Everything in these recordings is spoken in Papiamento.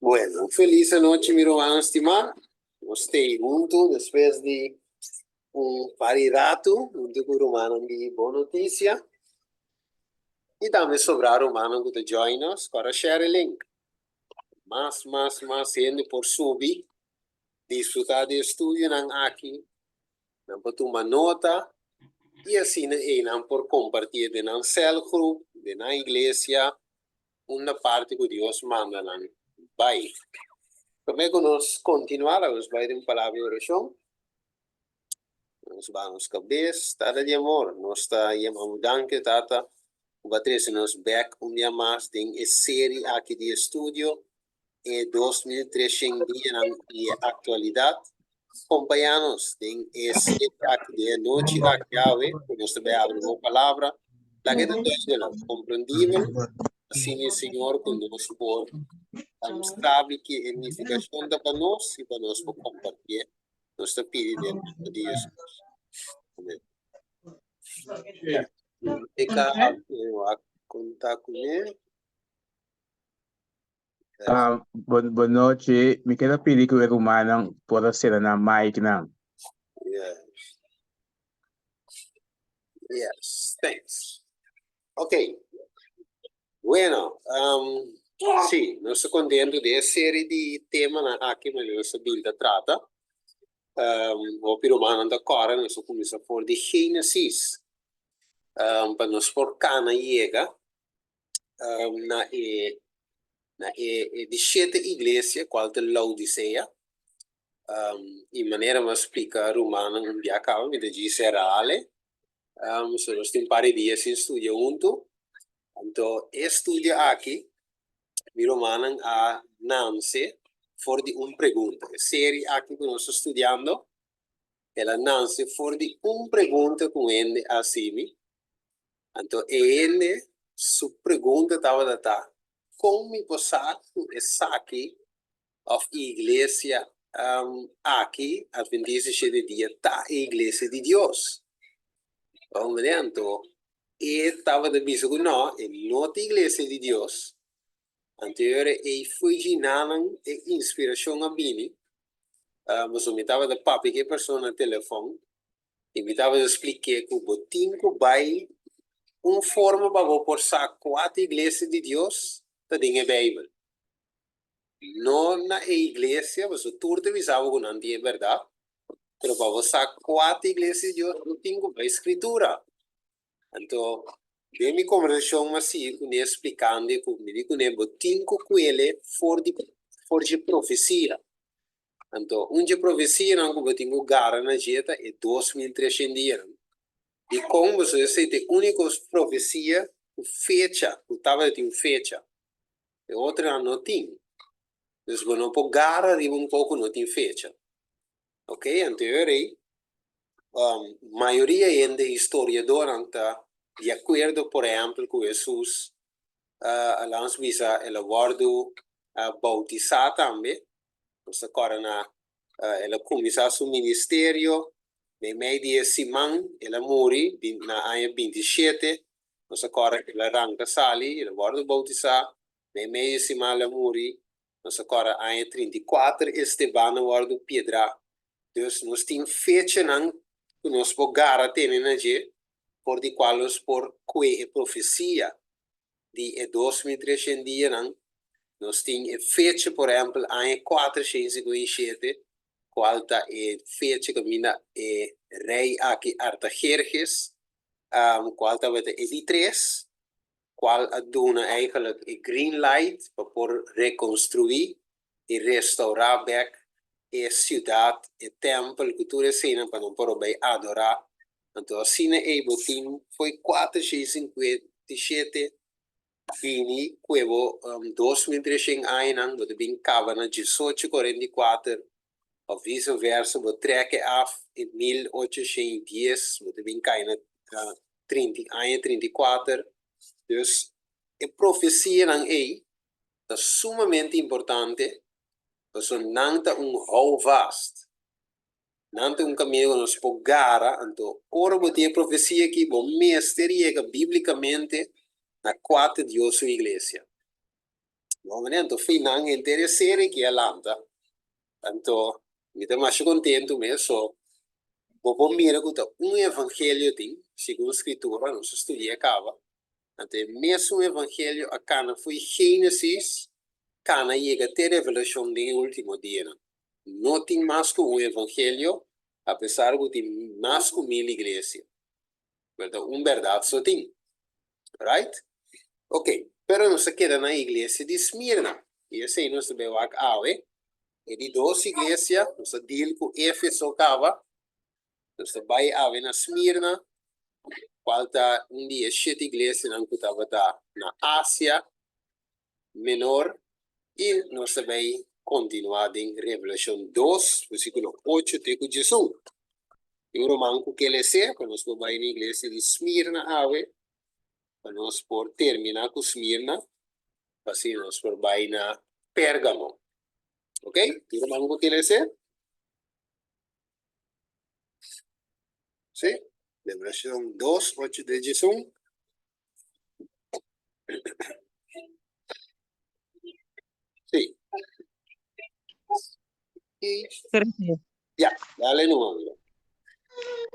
Bueno, un felis anochi mi rumannan stimá. Nos stay huntu despues di un par di ratu huntu ku rumannan di Bon Notisia i tambe sobrá rumannan ku ta join nos. Kòrda share e link. Mas, mas, mas hende por subi disfrutá di e studionan aki. Nan por tuma nota i asina einan por kompartié den nan sèlgrup, den nan iglesia. Unda parti ku Dios manda nan bai. Promé ku nos kontinuá, laga nos bai den un palabra di orashon. Nos baha nos kabes. Tata di amor, nos ta yama bo danki, Tata, ku bo a trese nos bèk un dia mas den e seri aki di estudio, e 2300 dianan di e aktualidat. Kompañá nos den e seri aki den e anochi aki awe, ku nos ta bai abri bo palabra. Laga e ta duidelijk, komprendibel, asina e Señor ku nos por sabi ke e nifikashon ta pa nos i pa nos por kompartié. Nos ta pidi den nòmber di Hesus. Amen. E ka konta kuné. Ah, bon, bon nochi. Mi quiero pidi ku e rumannan por a sera nan mic nan. Yes. Yes, thanks. Ok. Bueno, um, sí, nos ta contento di e serie di temanan aki manera nos a bin ta trata. Um, hopi rumannan ta kòrda nos a kuminsá for di Génesis, um, pa nos por kana yega na e na e e di shete iglesia kual ta Laodisea. I manera mi a splika rumannan un bia kaba mi ta djis serale. So nos tin un par di dia sin studia huntu. Anto e studio aki mi rumannan a nanse for di un pregunta. E seri aki ku nos ta studiando el a nanse for di un pregunta ku un hende a hasi mi. Anto e hende su pregunta tabata ta, Kon mi por sa ku esaki òf e iglesia aki, Adventista di Shete Dia, ta e iglesia di Dios? Hombre, anto e tabata bisa ku nò, e no ta iglesia di Dios. Anto e ora ei fo'i djinanan e inspirashon a bini, pasobra mi tabata papia ku e persona na telefòn. I mi tabata splik'é ku bo tin ku bai un forma pa bo por sa kua ta iglesia di Dios ta den e Beibel. No na e iglesia, pasobra tur ta bisa bo ku nan tin e bèrdat, pero pa bo sa kua ta iglesia di Dios bo tin ku bai Skritura. Anto, den mi kombersashon mi a sigui kuné splikand'e ku mi di kuné bo tin ku kuele for di for dje profesia. Anto, un dje profesianan ku bo tin ku gara na dje ta e 2300 dianan. Dikon? Pasobra esei ta e úniko profesia ku fecha, ku tabata tin un fecha. E otronan no tin. Dus bo no por gara riba un kos ku no tin fecha. Ok, anto e ora ei, mayoria hende historiadornan ta di akuerdo, por ehèmpel, ku Hesus, laga nos bisa, el a wòrdu boutisá tambe. Nos ta kòrda na el a kuminsá su ministerio meimei di e siman el a muri na aña 27. Nos ta kòrda el a ranka sali, el a wòrdu boutisá, meimei di e siman el a muri. Nos ta kòrda aña 34 Esteban a wòrdu piedrá. Dus nos tin fechanan ku nos por gara tene na dje for di kual nos por kue e profesia di e 2300 dianan. Nos tin e fecha, por ehempel, aña 457, kual ta e fecha kaminda e rei aki Artajerjes, kual tabata e di tres, kual a duna eigenlijk e green light pa por rekonstruí i restourá bèk e siudat, e tèmpel ku tur eseinan pa nan por a bai adorá. Anto asina ei bo tin fo'i 457 bini ku e bo 2300 añanan bo ta bin kaba na 1844 òf vise versa bo trèk e af e 1810 bo ta bin kai na aña 34. Dus e profesianan ei ta sumamente importante pasobra nan ta un houvast. Nan ta un kaminda ku nos por gara, anto ora bo tin e profesia aki bo mester yega biblikamente na kua ta Dios su iglesia. No, meneer, anto finan henter e serie ki a lanta. Anto mi ta masha kontentu mes. So bo por mira ku ta un evangelio tin, segun Skritura, nos a studia kaba. Anto e mesun evangelio a kana fo'i Génesis kana yega te Revelashon den e último dianan. No tin mas ku un evangelio, apesar ku tin mas ku mil iglesia. Pero ta un bèrdat so tin. Right? Ok, pero nos a keda na iglesia di Smirna. I esei nos ta bai wak awe. E di dos iglesia, nos a deal ku Efeso kaba. Nos ta bai awe na Smirna, kual ta un di e shete iglesianan ku tabata na Asia Menor. I nos ta bai kontinuá den Revelashon dos, versíkulo ocho te ku diesun. Tin un ruman ku ke les'é pa nos por bai na iglesia di Smirna awe, pa nos por terminá ku Smirna, pa asina nos por bai na Pérgamo. Ok? Tin ruman ku ke les'é? Sí? Revelashon dos, ocho te diesun. Sí. Ya, dale numa, mira.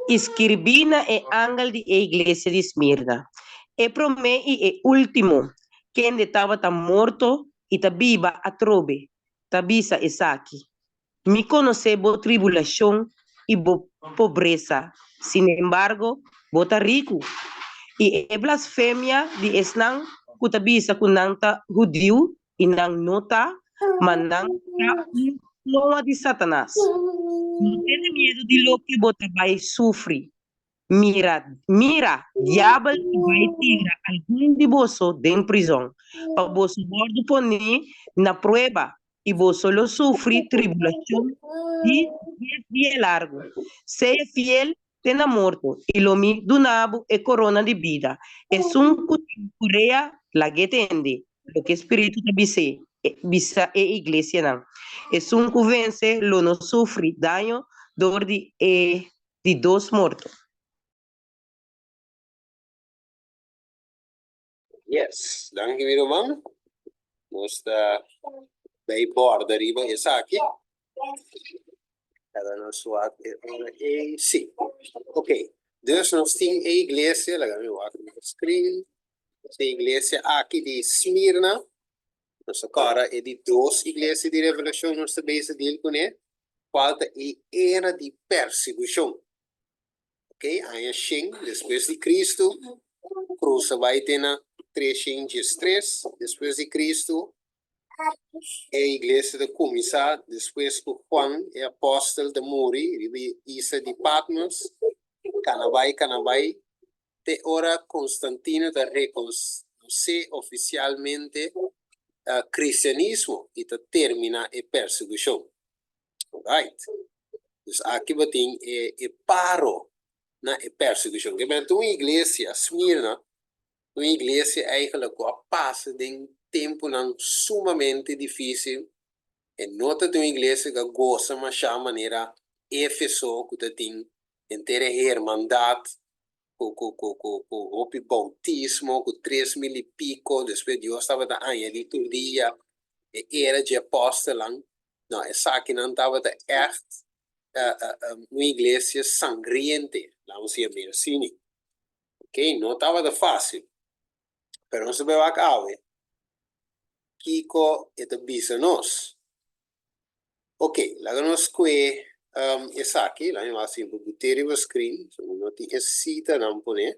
I skirbí na e angel di e iglesia di Smirna, E promé i e último, kende tabata morto i ta biba atrobe, ta bisa esaki, Mi konosé bo tribulashon i bo pobresa, sinembargo, bo ta riku. I e blasfemia di esnan ku ta bisa ku nan ta hudiu i nan no ta, ma nan ta un kloa di Satanas. No tene miedu di loke bo ta bai sufri. Mira, mira, diabel ta bai tira algun di boso den prizon, pa boso wòrdu poní na prueba, i boso lo sufri tribulashon di dies dia largu. Sea fiel te na morto, i lo mi duna bo e korona di bida. Esun ku tin orea, lag'é tende loke Spiritu ta bis'é, bisa e iglesianan. Esun ku vense lo no sufri daño dor di e di dos morto. Yes, danki mi ruman. Nos ta bay borda riba esaki. Kada nos wak e ora ei. Sí. Ok. Dus nos tin e iglesia, laga mi wak riba screen. E iglesia aki di Smyrna. Nos a kòrda e di dos iglesia di Revelashon nos ta bezig deal kuné, kual ta e era di persekushon. Ok, aña shen despues di Kristu, krusa bai te na treshen diestres despues di Kristu, e iglesia ta kuminsá despues ku Juan e apòstel ta muri riba e isla di Patmos, kana bai kana bai te ora Constantino ta rekonosé ofisialmente kristianismo i ta terminá e persekushon. Alright. Dus aki bo tin e e paro na e persekushon. Ke benta un iglesia, Smirna, un iglesia eigenlijk ku a pasa den tempunan sumamente difísil. E no ta tin un iglesia ku a gosa mashá manera Efeso ku ta tin henter e hermandat ku ku ku ku ku hopi boutismo, ku 3000 i piko, despues Dios tabata añadí tur dia e era dje apòstelnan. No, esakinan tabata ègt un iglesia sangriente, laat nos yam'é asina. Oké, no tabata fásil. Pero nos ta bai wak awe kiko e ta bisa nos. Ok, laga nos kue esaki, laga mi wak si mi por but'é riba screen, so mi no tin e sitanan pone,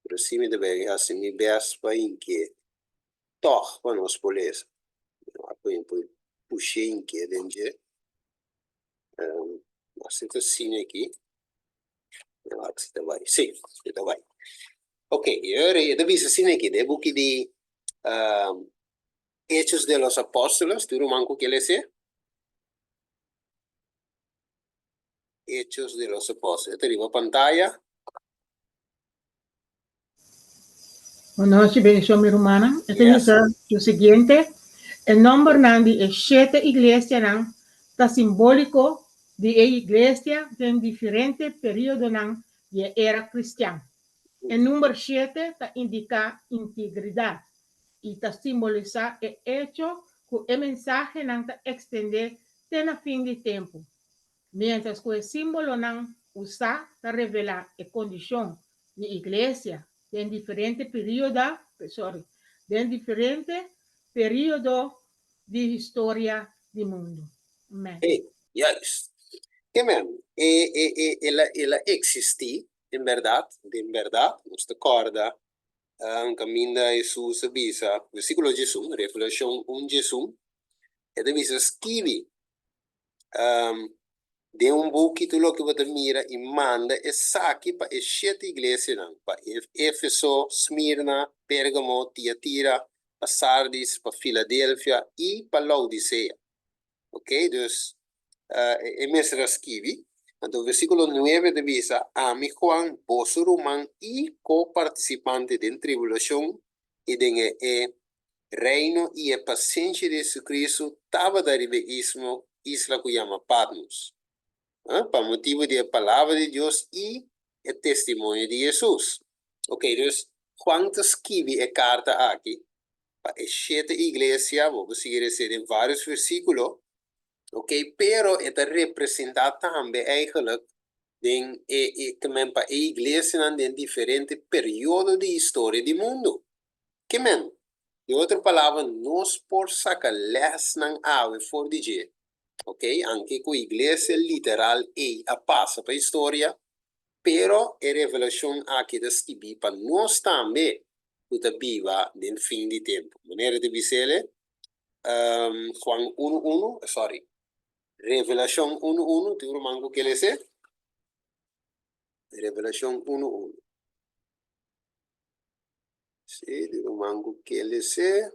pero si mi ta bai hasi mi best pa hink'é tòg pa nos por lesa. Mi wak ku mi por push'é hink'é den dje. Así ta asina aki. Mi wak si ta bai. Sí, e ta bai. Ok, e ora e ta bisa asina aki den e buki di Hechos de los Apóstoles, tur ruman ku ke lese? Hechos de los Apóstoles, e ta riba pantaya. Buenochi, bendicion mi rumannan. E ta bisa lo siguiente, E nombernan di e shete iglesianan ta simbóliko di e iglesia den diferente periodonan di e era kristian. E number shete ta indiká integridat. i ta simbolisá e echo ku e mensahenan ta ekstendé te na fin di tempu, miéntras ku e símbolonan usá ta revelá e kondishon di iglesia den diferente perioda, sorry, den diferente periodo di historia di mundu. Amen. Hey, juist. Amen. E, e, e, el a, el a existí, en berdad, den berdad, nos ta corda un caminda Hesus a bisa, versículo 11, Revelacion 1 11, e ta bisa skibi den un buki tur loke bo ta mira i manda esaki pa e shete iglesianan, pa Efeso, Smirna, Pergamo, Tiatira, pa Sardis, pa Filadelfia i pa Laodisea. Ok, dus e mester a skibi. Anto versíkulo nuebe ta bisa, Ami Juan, boso ruman i ko-partisipante den tribulashon i den e Reino i e pasenshi di Jesucristo tabata riba e ismo, isla ku yama Patmos, pa motibu di e palabra di Dios i e testimonio di Jesus. Ok, dus Juan ta skibi e karta aki pa e shete iglesia, bo por sigui resé den vários versíkulo, ok, pero e ta representá tambe eigenlijk den e, e, pa e iglesianan den diferente periodo di historia di mundu. Ke men? Den otro palabra, nos por saka lèsnan awe for di dje. Ok, anke ku iglesia literal ei a pasa pa historia, pero e revelashon aki ta skibí pa nos tambe ku ta biba den fin di tempu. Manera ta bis'el, Juan unu unu, sorry, Revelashon unu unu, tin un ruman ku ke les'é? Revelashon unu unu. Sí, di ruman ku ke les'é.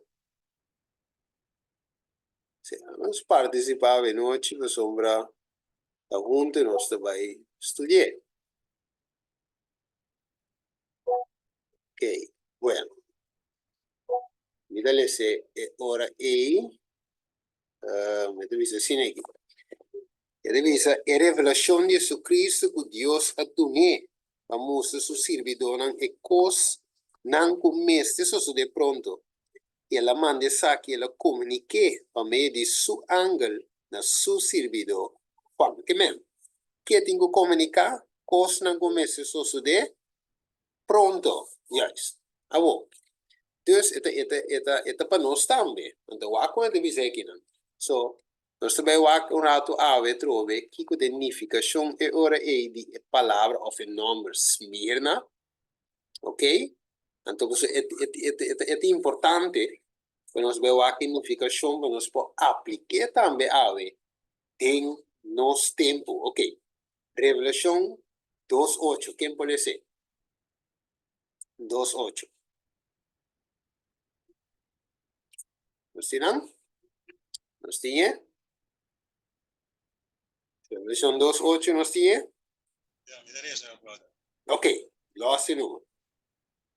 Sí, nos partisipá awenochi pasobra ta huntu nos ta bai studi'é. Ok, bueno. Mi ta les'é e ora ei. Mi ta bisa asina aki. E ta bisa e revelashon di Jesucristo ku Dios a dun'é pa mustra su sirbidónan e kosnan ku mester sosodé pronto. I el a manda esaki, el a komunik'é pa medio di su angel na su sirbidó Juan. Ke men? Ke tin ku komuniká kosnan ku mester sosodé pronto? Juist. Awor, dus e ta, e ta, e ta, e ta pa nos tambe. Anto wak kon e ta bisa akinan. So, nos ta bai wak un ratu awe atrobe kiko ta e nifikashon e ora ei di e palabra òf e nòmber Smirna. Ok? Anto pasobra e, e, e, e ta, e ta importante pa nos bai wak e nifikashon pa nos por aplik'é tambe awe den nos tempu. Ok. Revelashon dos ocho, ken por les'é? Dos ocho. Nos tin nan? Nos tin e? Revelashon dos ocho nos tin e? Ja, mi ta resa, brother. Ok, los e numero.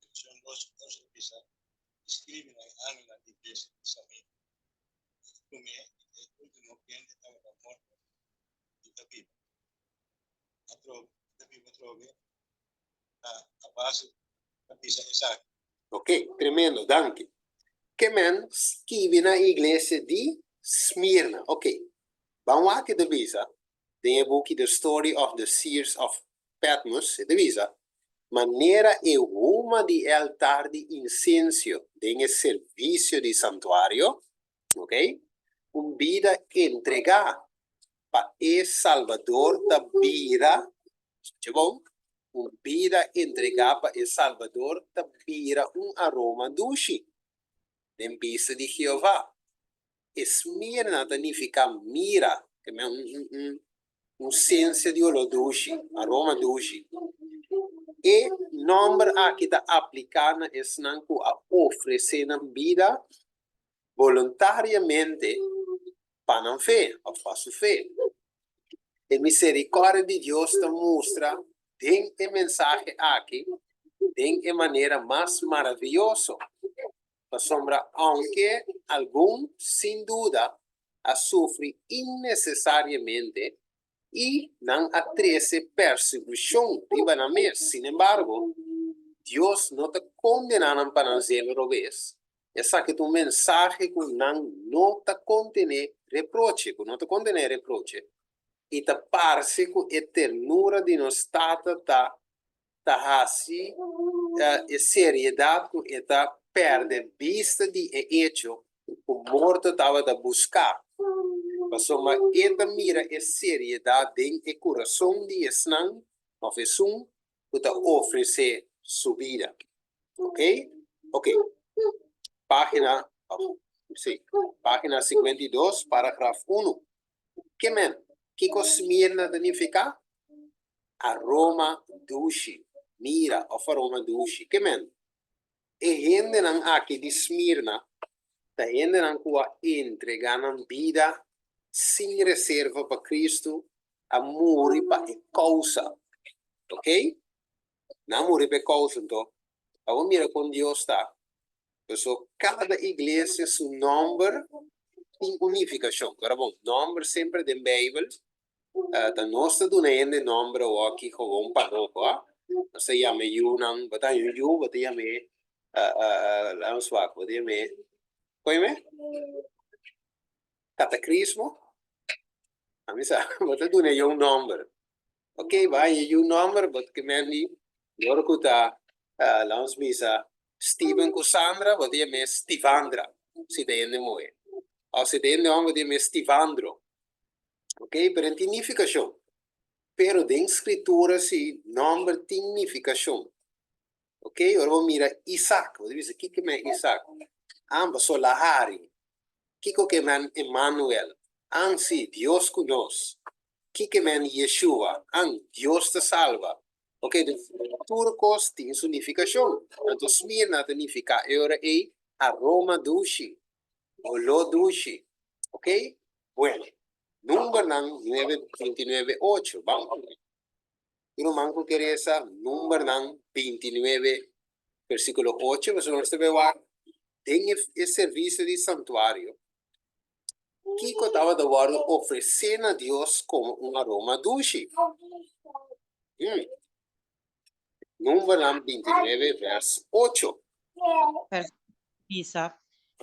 Revelashon dos ocho ta bisa, Escribi na e angelnan di iglesia di Samir, E promé i e último kende tabata morto i ta biba atrobe, i ta biba atrobe ta a base ta bisa esaki. Ok, tremendo, danki. Ke men skibi na iglesia di Smirna. Ok, ban wak e ta bisa den e buki The Story of the Seers of Patmos, e ta bisa, Manera e huma di e altar di insensio den e servisio di santuario, ok, un bida entregá pa e Salbador ta bira, skucha bon, un bida entregá pa e Salbador ta bira un aroma dushi den bista di Jehová. E Smirna ta nifiká mira, ke men un, un, un sensia di oló dushi, aroma dushi. E nòmber aki ta apliká na esnan ku a ofresé nan bida boluntariamente pa nan fe òf pa su fe. E miserikòrdia di Dios ta mustra den e mensahe aki den e manera mas maravioso, pasobra ounke algun sin duda a sufri innesesariamente i nan a trese persekushon riba nan mes, sinembargo, Dios no ta kondená nan pa nan zelo robes. Esaki ta un mensahe ku nan no ta kontené reproche, ku no ta kontené reproche, i ta parse ku e ternura di nos Tata ta ta hasi e seriedat ku e ta pèrdè bista di e echo ku morto tabata buská, pasobra e ta mira e seriedat den e kurason di esnan òf esun ku ta ofresé su bida. Ok? Ok. Página, sí, página 52, paragraf 1. Ke men? Kiko Smirna ta nifiká? Aroma dushi. Mira, òf aroma dushi. Ke men? E hendenan aki di Smirna ta hendenan ku a entregá nan bida sin reserva pa Kristu, a muri pa e kousa. Ok? Nan a muri pa e kousa. Anto, pa bo mira kon Dios ta. Pasobra kada iglesia su nòmber tin un nifikashon. Ora bon, nòmber semper den Beibel ta nos ta duna hende nòmber awoki gewoon pa nos, hoor. Nos ta yama e yunan, bo ta haña un yu, bo ta yam'é, laat nos wak, bo ta yam'é, kon yam'é? Katakrismo? Ami sa, bo ta duna e yu un nòmber. Ok, bo haña e yu nòmber, bo ta kimen di, di ora ku ta, laat nos bisa, Steven ku Sandra, bo ta yam'é Stivandra, si ta hende muhé. Òf si ta hende hòmber, bo ta yam'é Stivandro. Ok, pero en tin nifikashon. Pero den Skritura si nòmber tin nifikashon. Ok, ora bo mira Isak, bo ta bisa kiko men Isak? An paso lahari. Kiko ke men Emanuel? An si, Dios ku nos. Kiko men Yeshua? An, Dios ta salba. Ok, dus tur kos tin su nifikashon. Anto Smirna ta nifiká e ora ei aroma dushi, oló dushi. Ok, Bueno, numbernan nuebe bintinuebe ocho. Ban ku e ruman ku ke resa numbernan bintinuebe versikulo ocho, pasobra nos ta bai wak den e servisio di santuario kiko tabata wòrdu ofresé na Dios komo un aroma dushi. Numbernan bintinuebe vers ocho. Bisa,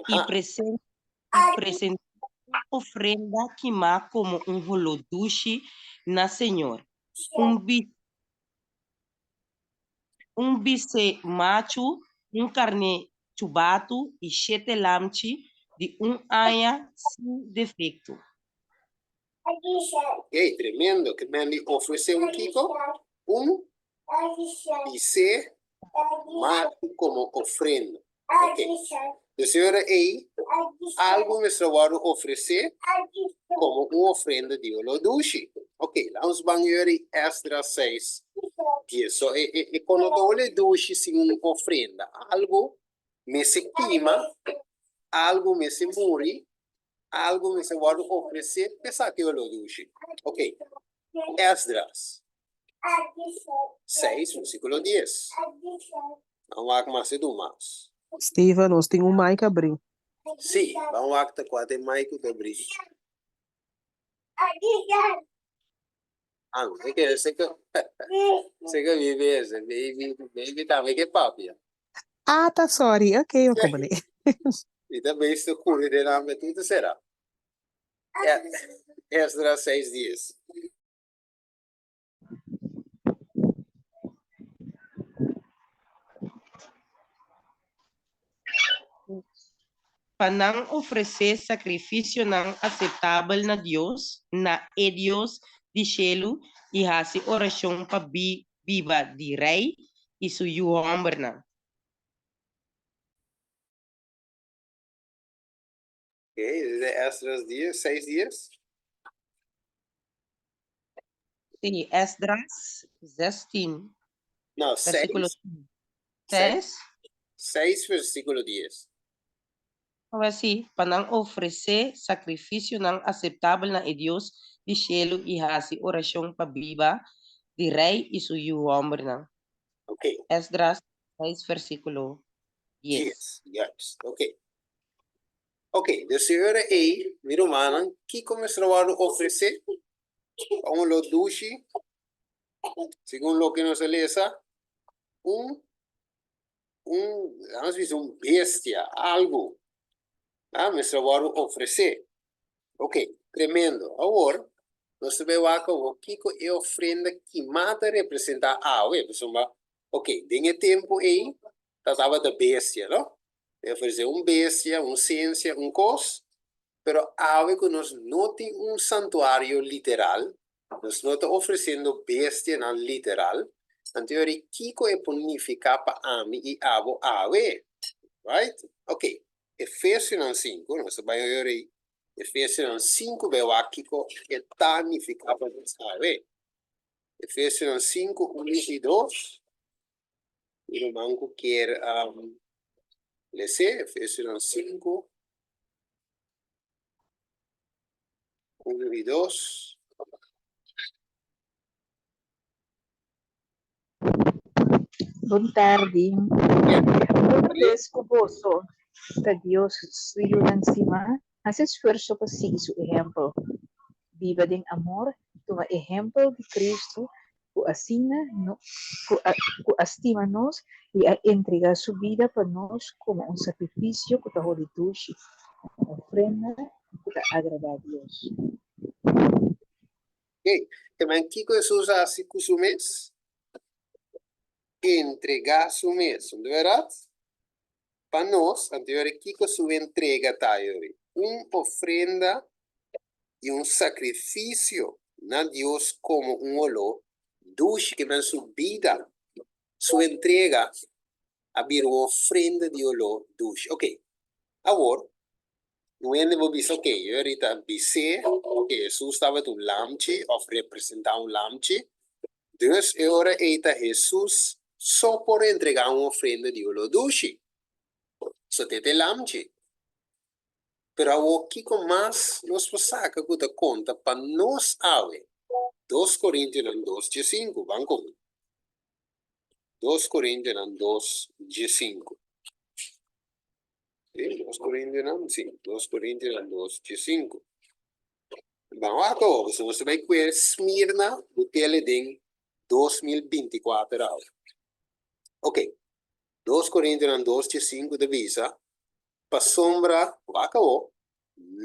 i presen i presentá un ofrenda kimá komo un holó dushi na Señor, un bi un bisé machu, un karné chubatu i shete lamchi di un aña sin defekto. Ey, tremendo! Ke men di ofresé un kiko? Un bisé machu komo ofrenda. Ok. Dus e ora ei, algu mester a wòrdu ofresé komo un ofrenda di oló dushi. Ok, laat ons ban e ora ei Esdras seis, dies. So, e, e, e kon no ta olé dushi sin un ofrenda. Algu mester kima, algu mester muri, algu mester wòrdu ofresé pa esaki oló dushi. Ok, Esdras 6, versíkulo 10. Ban wak mas e du mas. Steven, nos tin un mic abrí. Sí, ban wak ta kua ta e mic ku ta abrí. Ah, e ke se ke se ke vive ese, baby, baby tambe ke papia. Ah, ta sorry. Ok, ok, bale. I ta bezig ta kuri den nan tur ta sera. Esdras 6 dies. Pa nan ofresé sakrifisionan aseptabel na Dios, na e Dios di shelu, i hasi orashon pa biba di rei i su yu hòmbernan. Ok, desde Esdras dies, seis dies. Sí, Esdras 16, No, versículo seis, seis, 6. seis versículo dies. Awe sí, pa nan ofresé sakrifisionan aseptabel na e Dios di shelu i hasi orashon pa biba di rei i su yu hòmbernan. Ok, Esdras 6 versíkulo 10. dies, juist, ok. Ok, dus e ora ei, mi rumannan, kiko mester a wòrdu ofresé pa un lo dushi? Segun loke nos a lesa, un. Un, laat bisa un bestia, algu. Ah, mester a wòrdu ofresé. Ok, tremendo. Awor, nos ta bai wak awor kiko e ofrenda kimá ta representá awe. Pasobra, ok, den e tempu ei ta tabata bestia, no? E ofresé un bestia, un sensia, un kos. Pero awe ku nos no tin un santuario literal, nos no ta ofresiendo bestianan literal, anto yori kiko e por nifiká pa ami i abo awe? Right? Ok, Efesionan sinku, nos ta bai yori Efesionan sinku bai wak kiko e ta nifiká pa nos awe. Efesionan sinku, unu i dos. Mi ruman ku kier les'é, Efesionan sinku, unu i dos. Bon tardi. Ora bes ku boso ta Dios su yunan stimá, hasi esfuerso pa sigui su ehèmpel. Biba den amor, tuma ehèmpel di Kristu ku asina ku a stima nos i a entregá su bida pa nos komo un sakrifisio ku ta holi dushi, un ofrenda ku ta agradá Dios. Oke, te men kiko Hesus a hasi ku su mes? Entregá su mes, no ta bèrdat? Pa nos, anto yori kiko su entrega ta yori? Un ofrenda i un sakrifisio na Dios komo un oló dushi, ke men su bida, su entrega a bira un ofrenda di oló dushi. Oke, awor, Un hende por bisa, ok, yo ahorita bis'é ku Hesus tabata un lamchi òf representá un lamchi, dus e ora ei ta Hesus so por entregá un ofrenda di oló dushi. So te ta e lamchi. Pero awor kiko mas nos por saka ku ta konta pa nos awe? Dos Korintionan dos diesinku, ban komo. Dos Korintionan dos diesinku. Sí, dos Corintionan, sí, dos Corintionan dos diesinku. Ban wak awor, pasobra nos ta bai kue Smirna butele den 2024 awe. Ok, dos Corintionan dos diesinku ta bisa, pasobra, wak awor,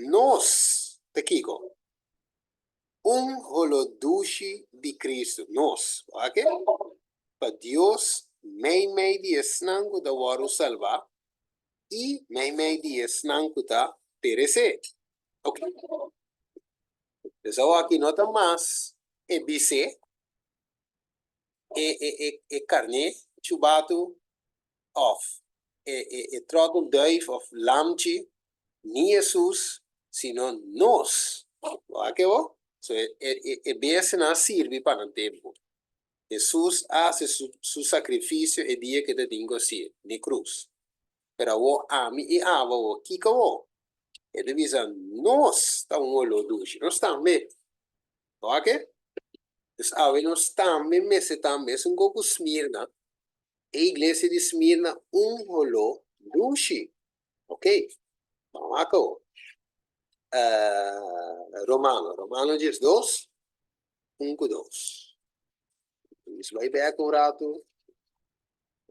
nos ta kiko? Un holo dushi di Cristo, nos, wak? Pa Dios meimei di esnan ku ta wòrdu salbá i meimei di esnan ku ta peresé. Ok. Pues awor aki no ta mas e bisé, e, e, e, e karné chubatu òf e, e, e tròtelduif òf lamchi, ni Hesus, sino nos. Wak awor? So e, e, e, e bestianan a sirbi pa nan tempu. Hesus a hasi su, su sakrifisio e dia ku e ta tin ku hasié, n'e krus. Pero awor ami i abo awor, kiko awor? E ta bisa, Nos ta un oló dushi, nos tambe. Wak? Dus awe nos tambe mester ta mesun ku Smirna, e iglesia di Smirna un holó dushi. Ok, ban wak awor. Romano, Romano 12, un ku dos. Nos bai bek un ratu.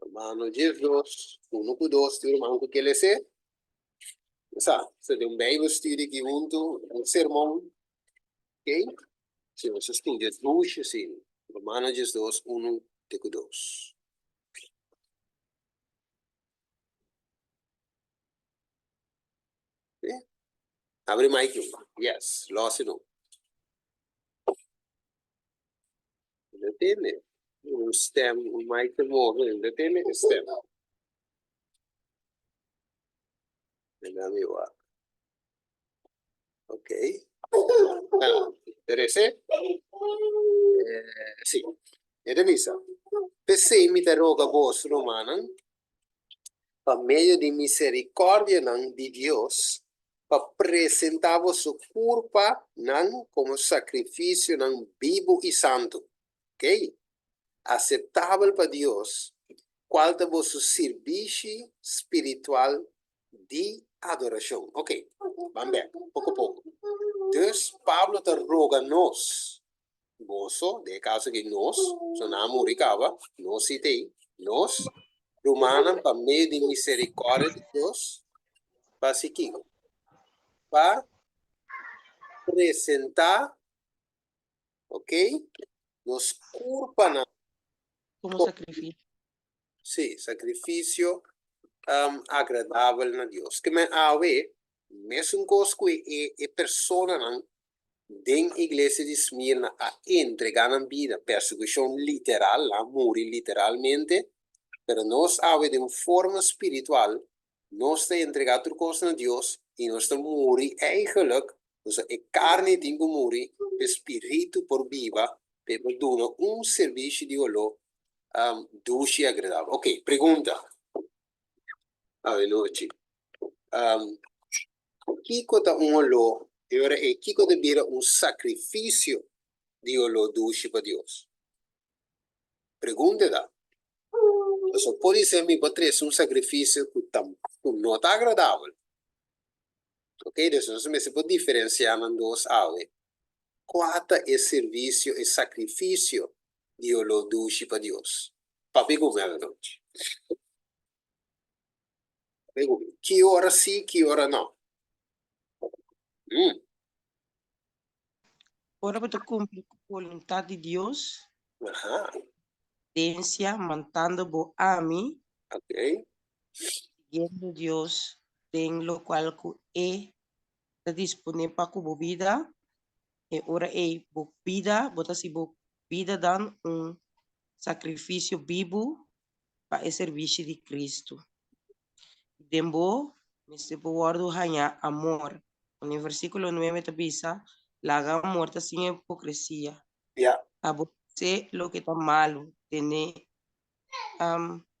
Romano 12, unu ku dos, tin ruman ku ke les'é? Sa, sa den un Bijbelstudie aki huntu, un sermon. Ok, si nos a studia dushi asina. Romano 12, unu te ku dos. Abri mic numa. Yes, los e no. No tende. Un stem, un mic te move, no tende e stem. Mira mi wak. Ok. Ah, terese? Eh, sí. E ta bisa, P'esei mi ta roga boso, rumannan, pa medio di miserikòrdianan di Dios, pa presentá boso kurpanan komo sakrifisionan bibu i santu, okey, aseptabel pa Dios, kual ta boso sirbishi spiritual di adorashon. Okey, ban bèk poko poko. Dus, Pablo ta roga nos, boso, den e kaso aki nos, so nan a muri kaba, nos si ta ei, nos. Rumannan, pa medio di miserikòrdia di Dios, pa hasi kiko? Pa presentá, ok, nos kurpanan Komo sakrifisio. Sí, sakrifisio agradabel na Dios. Ke men awe, mesun kos ku e e personanan den iglesia di Smirna a entregá nan bida, persekushon literal, nan a muri literalmente, pero nos awe den un forma spiritual, nos ta entregá tur kos na Dios i nos ta muri eigenlijk, pasobra e karni tin ku muri pa e spiritu por biba, pa e por duna un servisio di oló dushi i agradabel. Ok, pregunta awe nochi. Kiko ta un oló e ora ei? Kiko ta bira un sakrifisio di oló dushi pa Dios? Pregunta ta, Pasobra podisé mi por trese un sakrifisio ku ta ku no ta agradabel? Ok, dus nos mester por diferensiá nan dos awe. Kua ta e servisio, e sakrifisio di oló dushi pa Dios? Papia ku mi anochi. Papia ku mi. Ki ora sí, ki ora no? Mm. Ora bo ta kumpli ku boluntat di Dios, Aha. Densia mantando bo ami, Ok. siguiendo Dios den lokual ku E ta disponé pa ku bo bida, e ora ei bo bida, bo ta hasi bo bida dan un sakrifisio bibu pa e servisio di Kristu. I den bo mester por wòrdu hañá amor. Den versíkulo nuebe ta bisa, Laga amor ta sin hipokresia. Ya. Aborresé loke ta malu, tene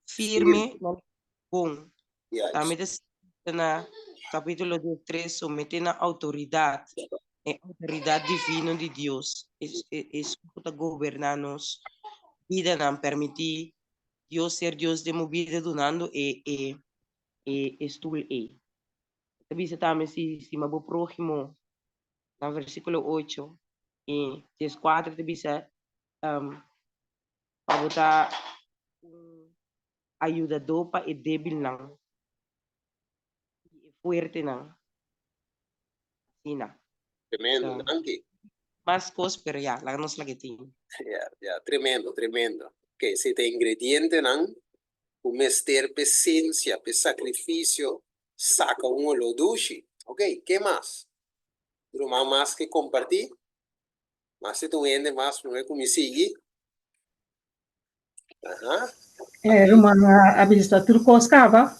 firme na loke ta bon. Tambe ta sita na kapítulo 13, someté na outoridat, e outoridat divino di Dios, esun ku ta goberná nos bidanan, permití Dios ser Dios den bo bida dunando e e e stul ei. Ta bisa tambe si stima bo próhimo na versíkulo ocho i dieskuater ta bisa pa bo ta un ayudadó pa e débilnan i e fuertenan. Asina. Tremendo, danki. Mas kos, pero ya, laga nos laga e tin. Ya, ya, tremendo, tremendo. Ok, esei ta e ingredientenan ku mester p'e sensia, p'e sakrifisio saka un oló dushi. Ok, ke mas? Ruman mas ke kompartí? Mas si ta un hende mas promé ku mi sigui? Aha. E ruman a bisa tur kos kaba,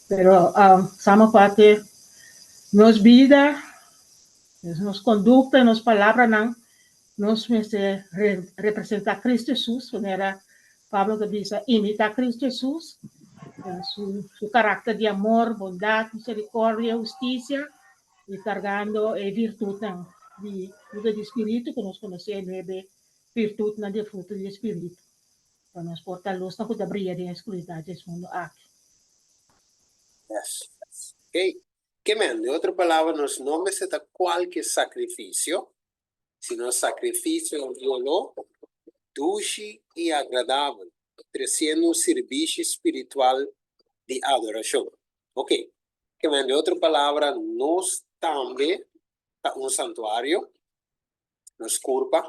pero samenvatte nos bida, nos kondukta, nos palabranan, nos mester representá Cristo Jesus, manera Pablo ta bisa, imitá Cristo Jesus, su karakter di amor, bondat, miserikordia, hustisia, i kargando e virtutnan di fruta di spiritu ku nos konosé, e nuebe virtutnan di e fruta di e spiritu, pa nos por ta lusnan ku ta bria den e skuridat di es mundu aki. Yes. Ok. Ke men, den otro palabra, nos no mester ta kualke sakrifisio, sino sakrifisio di oló dushi i agradabel, tresiendo un sirbishi spiritual di adorashon. Ok. Ke men, den otro palabra, nos tambe ta un santuario, nos kurpa,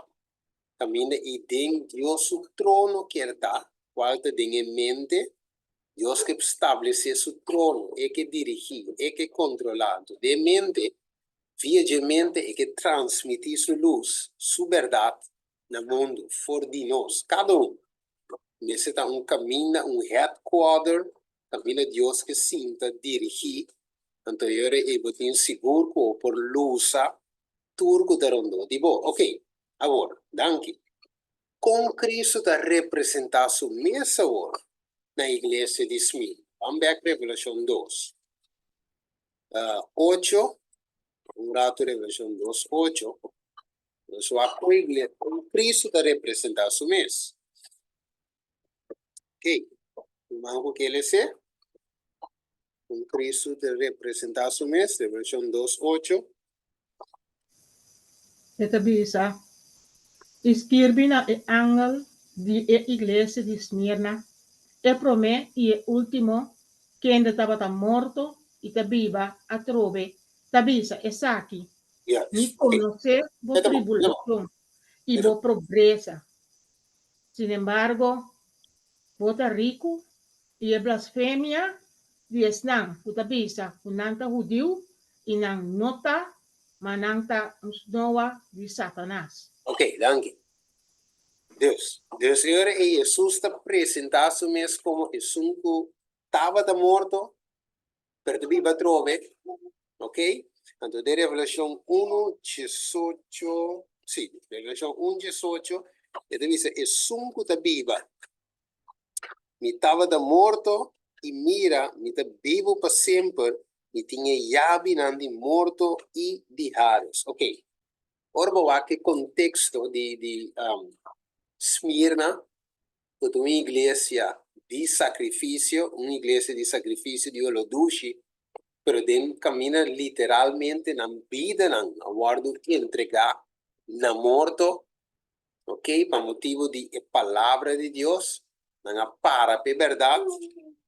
kaminda i den Dios su trono kier ta, kual ta den e mente, Dios ke stablesé su trono, e ke dirigí, e ke kontrolá. Anto den mente, via dje mente e ke transmití su lus, su bèrdat na mundu for di nos, kada un. Mester ta un kaminda, un headquarter, kaminda Dios ke sinta dirigí, anto e ora ei bo tin sigur ku bo por lusa tur ku ta rondó di bo. Ok, awor, danki. Kon Kristu ta representá su mes awor na iglesia di Smirna? Ban bèk Revelashon dos, ocho, un ratu Revelashon dos, ocho, nos wak kon igle, kon Kristu ta representá su mes. Ok, ruman ku ke lese? Kon Kristu ta representá su mes, Revelashon dos, ocho. E ta bisa, I skirbi na e angel di e iglesia di Smirna. E promé i e último, kende tabata morto i ta biba atrobe, ta bisa esaki, Mi konosé bo tribulashon i bo pobresa. Sinembargo, bo ta riku, i e blasfemia di esnan ku ta bisa ku nan ta hudiu i nan no ta, ma nan ta un snoa di Satanas. Ok, danki. Dus, dus e ora ei Hesus ta presentá su mes komo esun ku tabata morto, pero ta biba atrobe. Ok? Anto den Revelashon unu diesocho, sí, Revelashon un diesocho, e ta bisa, Esun ku ta biba, mi tabata morto, i mira, mi ta bibu pa semper, mi tin e yabinan di morto i di Hades. Ok. Ora bo wak e konteksto di di Smirna, ku ta un iglesia di sakrifisio, un iglesia di sakrifisio di olodushi, pero den kaminda literalmente nan bidanan a wòrdu entregá na morto, ok, pa motibu di e palabra di Dios, nan a para pa e bèrdat,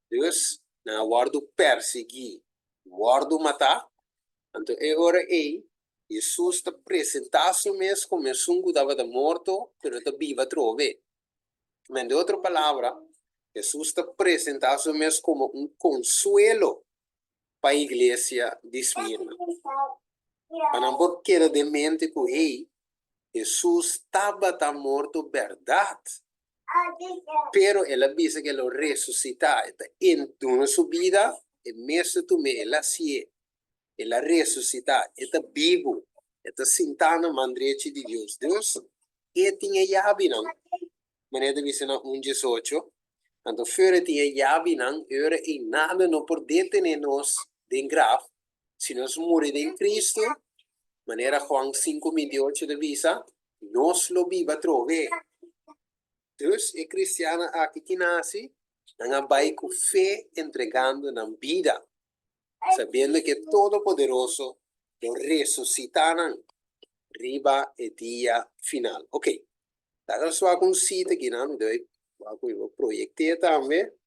dus nan a wòrdu persiguí, wòrdu matá, anto e ora ei Hesus ta presentá su mes komo esun ku tabata morto pero ta biba atrobe. Men di otro palabra, Hesus ta presentá su mes komo un konsuelo pa iglesia di Smirna. Pa nan por keda den mente ku, hey, Hesus tabata morto bèrdat, pero el a bisa ku el lo resusitá. E ta duna su bida, e mes ta tum'é, el a hasié. El a resusitá, e ta bibu, e ta sintá na man drechi di Dios. Dus, e tin e yabinan. Manera ta bisa na un diesocho, Anto fuera e tin e yabinan, e ora ei nada no por detené nos den graf, si nos muri den Cristo, manera Juan sinku bintiocho ta bisa, nos lo biba atrobe. Dus, e cristiannan aki ki nasi, nan a bai ku fe entregando nan bida. sabiendo ku e Todopoderoso lo resusitá nan riba e dia final. Ok, laga nos wak un sita aki nan, mi ta bai wak ku mi por proyekt'é tambe.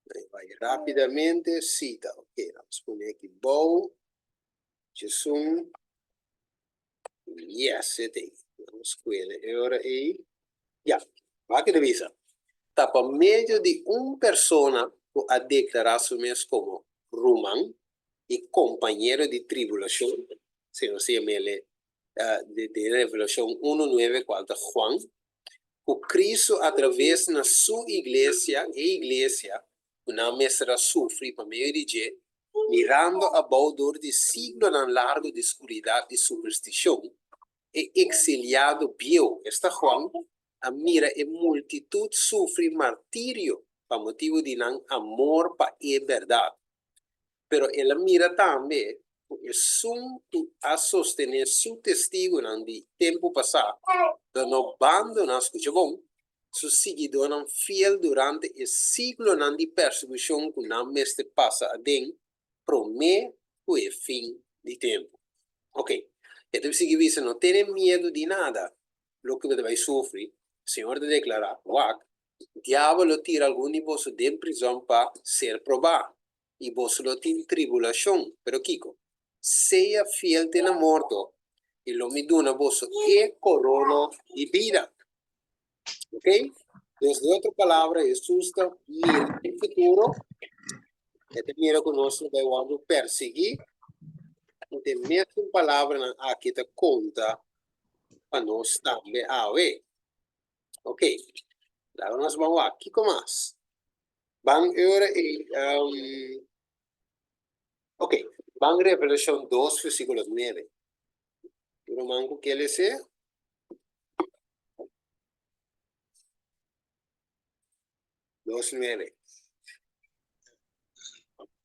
Mi bai rápidamente, sita, ok, nos pone aki bou, djesun. Yes, e t'ei. Nos kuele e ora ei. Ya, wak e ta bisa. Ta pa medio di un persona ku a deklará su mes komo ruman i kompañero di tribulashon, si nos ta yam'el den Revelashon unu nuebe kual ta Juan, ku Kristu atraves na su iglesia, e iglesia ku nan mester a sufri pa medio di dje, Mirando abou dor di siglonan largu di skuridat i superstishon, e eksiliado bieu, esta Juan, a mira e multitut sufri martirio pa motibu di nan amor pa e bèrdat. Pero el a mira tambe ku esun ku a sostené su testigunan di tempu pasá lo no bandoná, skucha bon, su siguidónan fiel durante e siglonan di persekushon ku nan mester pasa aden promé ku e fin di tempu. Oke, e ta sigui bisa, No tene miedu di nada loke bo ta bai sufri. Señor ta deklará, Wak, diabel lo tira algun di boso den prizòn pa ser probá, i boso lo tin tribulashon. Pero kiko? Sea fiel te na morto, i lo mi duna boso e korona di bida. Ok? Dus di otro palabra, Hesus ta mira den futuro, e ta mira ku nos lo bai wòrdu persiguí, i e mesun palabranan aki ta konta pa nos tambe awe. Ok, laga nos ban wak, kiko mas? Ban e ora ei, um, ok, ban Revelashon dos versíkulo nuebe. Ruman ku ke lese? Dos nuebe.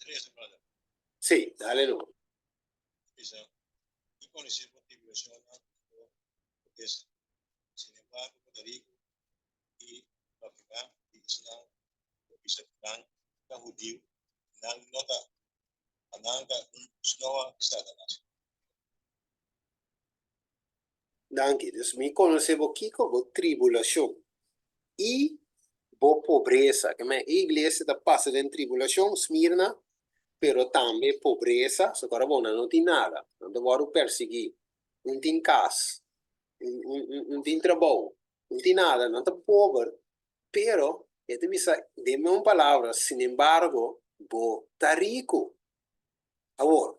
Tres, brother. Sí, dale no. Bisa, mi conoce bo tribulacionnan i bo pobresa. Sin embargo, bo ta rico i blasfemá di esnan ku bisa ku nan ta hudiu i nan no ta, ma nan ta un snoa di Satanas. Danki. Dus mi konosé bo kiko? Bo tribulashon i Bo pobresa. Ke men e iglesia ta pasa den tribulashon, Smirna, pero tambe pobresa, so kora bon, nan no tin nada, nan ta wòrdu persiguí, un tin kas, un tin trabou, un tin nada, nan ta pober, pero e ta bisa den un palabra, sinembargo, bo ta riku. Awor,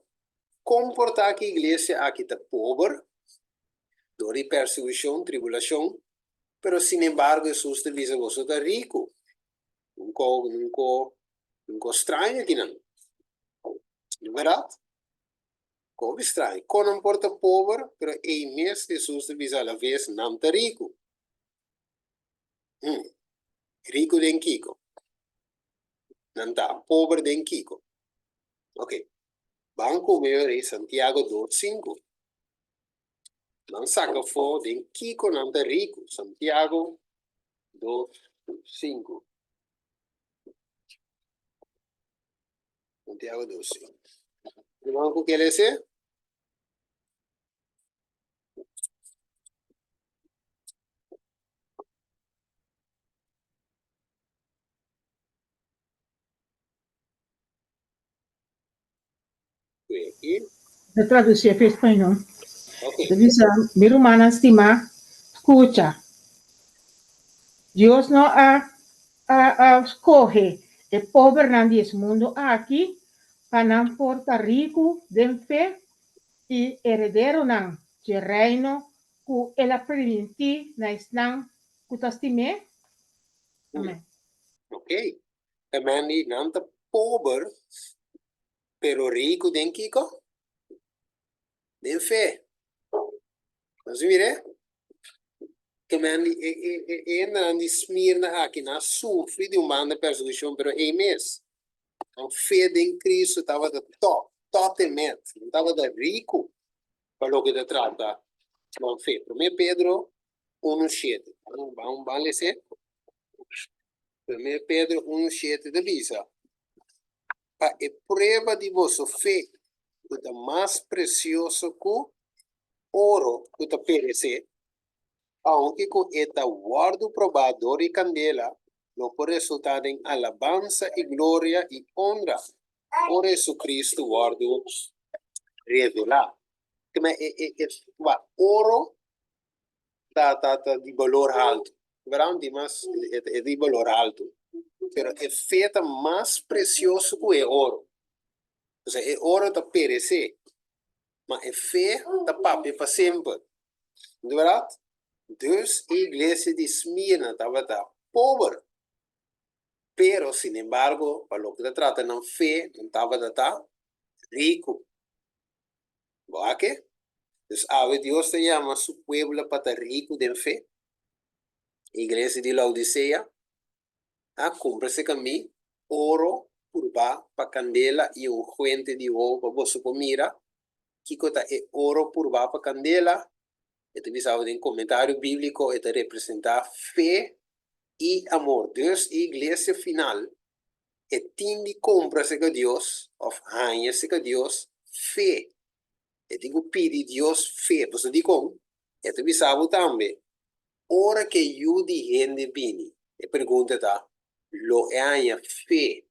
kon por ta ku e iglesia aki ta pober dor di persiguishon, tribulashon, pero sinembargo Hesus ta bisa boso ta riku? Un ko, un ko, un ko straño akinan. No bèrdat? Ko hopi straño. Kon nan por ta pober, pero ei mes Hesus ta bisa alaves nan ta riku? Hmm. Riku den kiko? Nan ta pober den kiko? Ok. Ban ku mi ori Santiago 2:5. Nan saka afó den kiko nan ta riku. Santiago 2:5. Santiago 2:5. Ruman ku ke lese? Ta traducí pa español. Ta bisa, Mi rumannan stimá, skucha. Dios no a a skohe e pobernan di es mundu aki pa nan por ta riku den fe i herederonan dje Reino ku el a primintí na esnan ku ta stim'é? Amèn. Ok. Amen di nan ta pober pero riku den kiko? Den fe. Nos mira ke men di e e e e hendenan di Smirna aki nan a sufri di un banda persekushon pero ei mes nan fe den Kristu tabata top, tot en met. Nan tabata riku pa loke ta trata nan fe. Prome Pedro 1:7. Ban ban lese. Prome Pedro 1:7 ta bisa, Pa e prueba di boso fe, ku ta mas presioso ku oro ku ta peresé, ounke ku e ta wòrdu probá dor di kandela, lo por resultá den alabansa i gloria i onra ora Jesucristo wòrdu revelá. Oro ta ta ta di balor haltu. Verdad? Di mas e e di balor haltu. Pero e fe ta mas presioso ku e oro. Osea e oro ta peresé, ma e fe ta papia pa semper. Di verdad? Dus e iglesia di Smirna tabata pober, pero sinembargo pa loke ta trata nan fe nan tabata ta riku. Bo a ke? Dus awe Dios ta yama su pueblo pa ta riku den fe. Iglesia di Laodisea a kumpra serka mi oro purbá pa kandela i un huente di wowo pa boso por mira kiko ta e oro purbá pa kandela. E ta bisa awe den komentario bíbliko e ta representá fe i amor. Dus e iglesia final E tin di kumpra serka Dios òf haña serka Dios fe. E tin ku pidi Dios fe. Pasobra dikon? E ta bisa bo tambe, ora ku e Yu di hende bini, e pregunta ta, lo e haña fe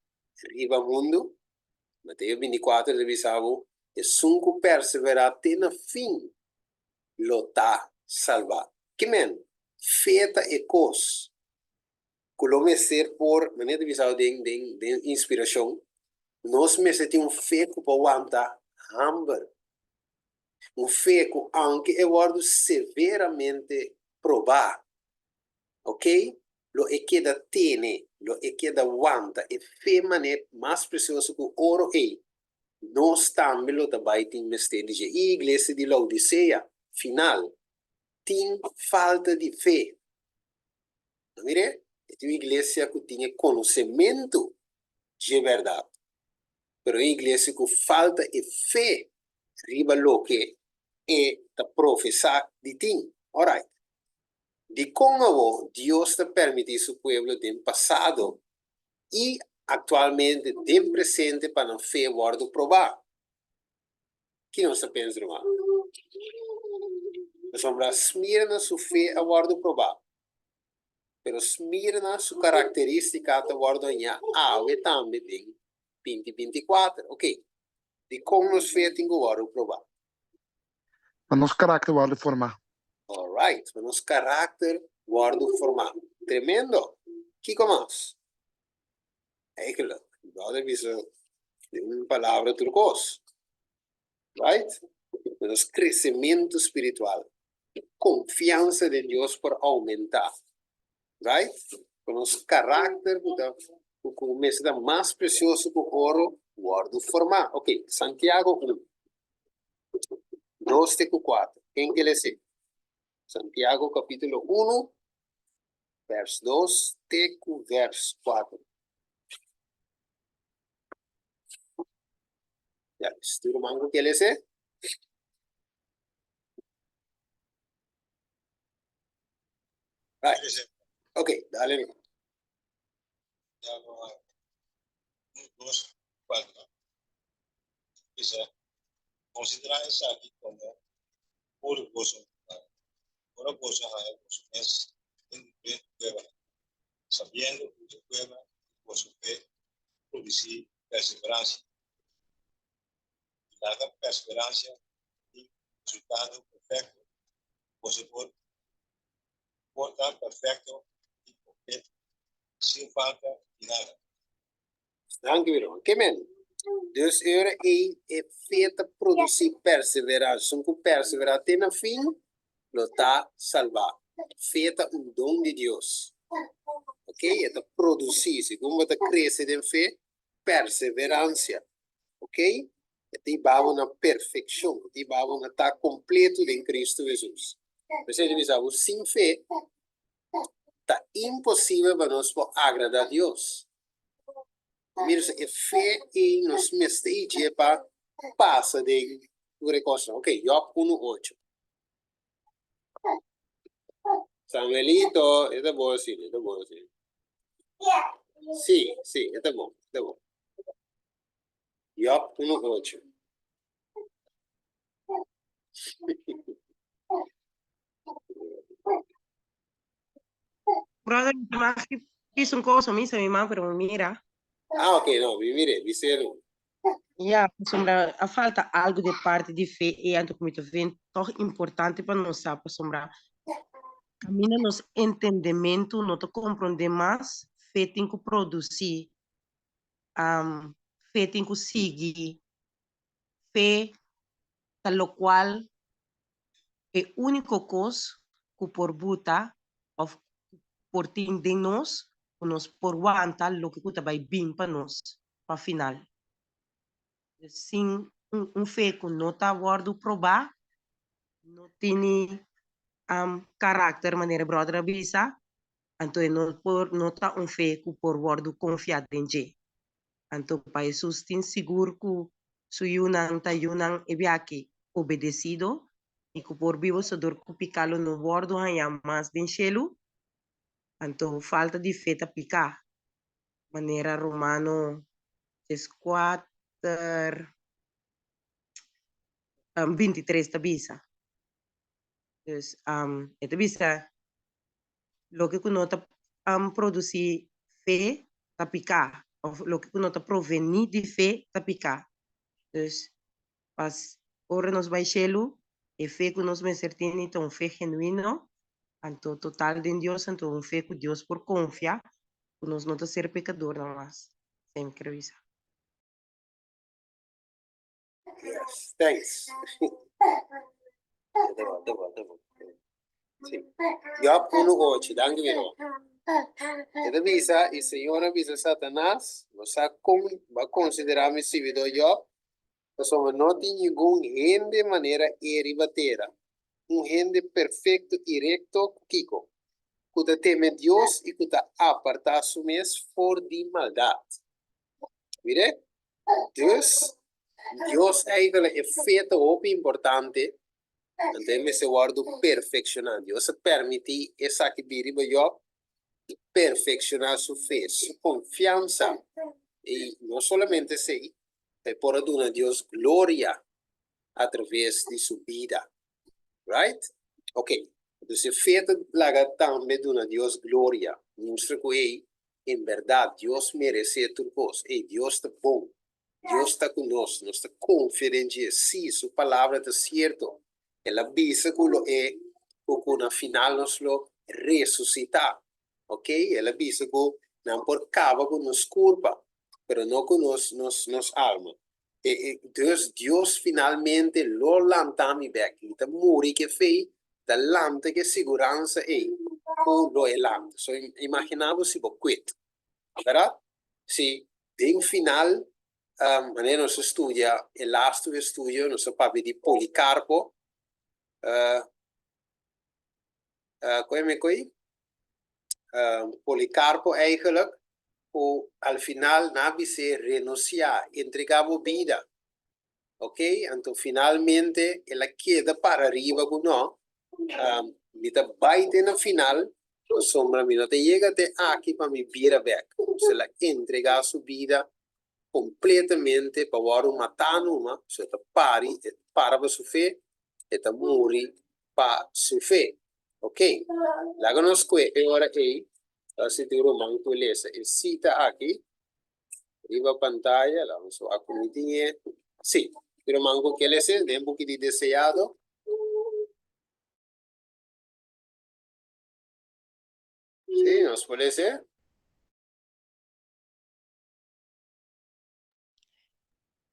riba mundu? Mateo bintikuater ta bisa bo, esun ku perseverá te na fin lo ta salbá. Ke men? Fe ta e kos ku lo mester por, manera ta bisa den den den inspirashon, nos mester tin un fe ku por wanta hamber, un fe ku aunke e wòrdu severamente probá, ok, lo e keda tene, lo e keda wanta, e fe manera mas presioso ku oro ei, nos tambe lo ta bai tin mester di dje. I iglesia di Laodisea final tin falta di fe. No mir'é? E tin un iglesia ku tin e konosementu dje bèrdat, pero un iglesia ku falta e fe riba loke e ta profesá di tin. Orait. Dikon awor Dios ta permití su pueblo den pasado i aktualmente den presente pa nan fe wòrdu probá? Ki nos ta pensa, ruman? Pasobra Smirna su fe a wòrdu probá. Pero Smirna su karakterístika ta wòrdu hañá awe tambe den 2024. Oké, dikon nos fe tin ku wòrdu probá? Pa nos karakter wòrdu formá. Alright, pa nos karakter wòrdu formá. Tremendo! Kiko mas? Eigenlijk, brother bisa den un palabra tur kos. Right? Pa nos kresementu spiritual. Konfiansa den Dios por oumentá. Right? Pa nos karakter ku ta ku mester ta mas presioso ku oro wòrdu formá. Ok, Santiago 1. 2 te ku 4. Ken ke lese? Santiago kapítulo 1, vers 2 te ku vers 4. Ya, tur ruman ku ke lese? Right. Ok, dale. Santiago 1, 2, 4. Bisa, konsiderá esaki komo puru goso, ora boso haña boso mes den diferente pruebanan, sabiendo ku e prueba di boso fe ta produsí perseveransia. I laga perseveransia tin resultado perfekto, boso por por ta perfekto i kompleto, sin falta di nada. Danki mi ruman. Ke men? Dus e ora ei e fe ta produsí perseveransia. Esun ku perseverá te na fin lo ta salbá. Fe ta un don di Dios. Ok, e ta produsí, segun bo ta krese den fe, perseveransia. Ok, e ta hiba bo na perfekshon, e ta hiba bo na ta kompleto den Kristu Hesus. P'esei ta bisa bo, sin fe ta imposibel pa nos por agradá Dios. Mira, e fe ei nos mester i dje pa pasa den tur e kosnan. Ok, Job unu ocho. Samuelito, e ta bon asina, e ta bon asina. Sí, sí, e ta bon, e ta bon. Job unu ocho. Brother, mag ik bisa un cosa? Mi sa mi man, pero mi mira. Ah, ok, no, mi mire, bis'é no. Ja, pasobra a falta algo de parte di fe e anto ku mi ta ven tòg importante pa nos sa pasobra kaminda nos entendementu no ta komprondé mas, fe tin ku produsí, fe tin ku sigui, fe ta lokual e úniko kos ku por buta òf ku por tin den nos ku nos por wanta loke ku ta bai bin pa nos pa final. Dus sin un fe ku no ta wòrdu probá, no tini karakter manera e bròder a bisa, anto e no por no ta un fe ku por wòrdu konfiá den dje. Anto pa Hesus tin sigur ku su yunan ta yunan e biachi obedesido i ku por biba sodor ku piká lo no wòrdu hañá mas den shelu, anto falta di fe ta piká, manera Romano dieskuater, 23 ta bisa. Dus e ta bisa loke ku no ta produsí fe ta piká, òf loke ku no ta provení di fe ta piká. Dus pas ora nos bai shelu, e fe ku nos mester tene ta un fe genuino, anto total den Dios, anto un fe ku Dios por konfia ku nos no ta ser pekadornan mas. Esei mi kere bisa. Yes, thanks. Sí. Job 1:8, danki mi hermano. E ta bisa, i Señor a bisa Satanas, Bo sa kon bo a konsiderá mi sirbidó Job? Pasobra no tin ningun hende manera e riba tera, un hende perfekto i rekto ku kiko? Ku ta teme Dios i ku ta apartá su mes for di maldat. Mire, Dus, Dios eigenlijk e fe ta hopi importante, anto e mester wòrdu perfekshoná. Dios a permití esaki bini riba Jòb i perfekshoná su fe, su konfiansa. I no solamente esei, pa e por a duna Dios gloria atraves di su bida. Right? Ok. Entonces e fe ta laga tambe duna Dios gloria, mustra ku ei en bèrdat Dios meresé tur kos, ei Dios ta bon, Dios ta ku nos, nos ta konfia den dje, sí, su palabra ta sierto, el a bisa ku lo e ku ku na final nos lo resusitá, ok, el a bisa ku nan por kaba ku nos kurpa, pero no ku nos nos nos alma. E e dus Dios finalmente lo lanta mi bek, mi ta muri ku e fe, ta lanta ku e siguransa ei ku lo e lanta. So imagina bo si bo kwit, bèrdat? Si den final, manera nos a studia e lastu estudio, nos a papia di Policarpo, Koe mi koe? Policarpo eigenlijk ku al final nan a bis'é renunciá, entregá bo bida. Ok, anto finalmente el a keda para riba ku no, mi ta bai te na final pasobra mi no ta yega te aki pa mi bira bèk. Pues el a entregá su bida completamente pa wòrdu matá numa, so e ta pari, e para pa su fe, e ta muri pa su fe. Ok, laga nos kue e ora ei, ta sinti un ruman ku lesa e sita aki riba pantaya, laga nos wak ku mi tin e, si, e ruman ku ke lesa den buki di Deseado. Si, nos por lesa.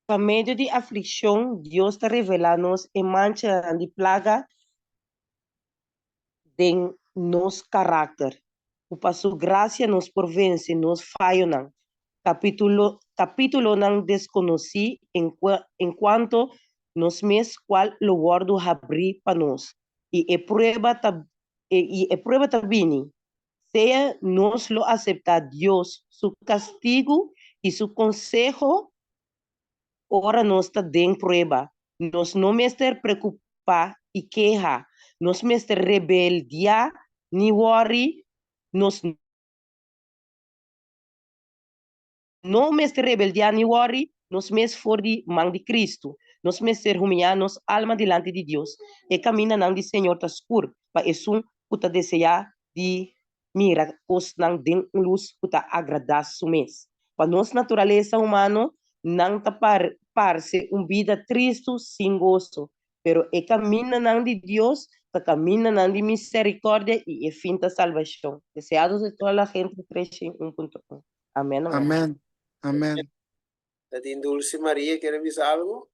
Pa medio di aflikshon Dios ta revelá nos e manchanan di plaga den nos karakter, ku pa su grasia nos por vense nos fayonan. Kapítulo Kapítulonan deskonosí enkuanto nos mes kual lo wòrdu habrí pa nos, i e prueba ta i e prueba ta bini, Sea nos lo aseptá Dios su kastigu i su konseho ora nos ta den prueba. Nos no mester preokupá i keha. Nos mester rebeldiá ni wòri. Nos no mester rebeldiá ni wòri nos mes for di man di Kristu. Nos mester humiyá nos alma dilanti di Dios. E kamindanan di Señor ta skur pa esun ku ta deseá di mira kosnan den un lus ku ta agradá su mes. Pa nos naturalesa humano, nan ta parse un bida tristu sin goso, pero e kamindanan di Dios ta kamindanan di miserikòrdia i e fin ta salbashon. Deseados de toda la gente 301.1. Amen, amen. Amen. Amen. Ta tin Dulce Maria kere bisa algo?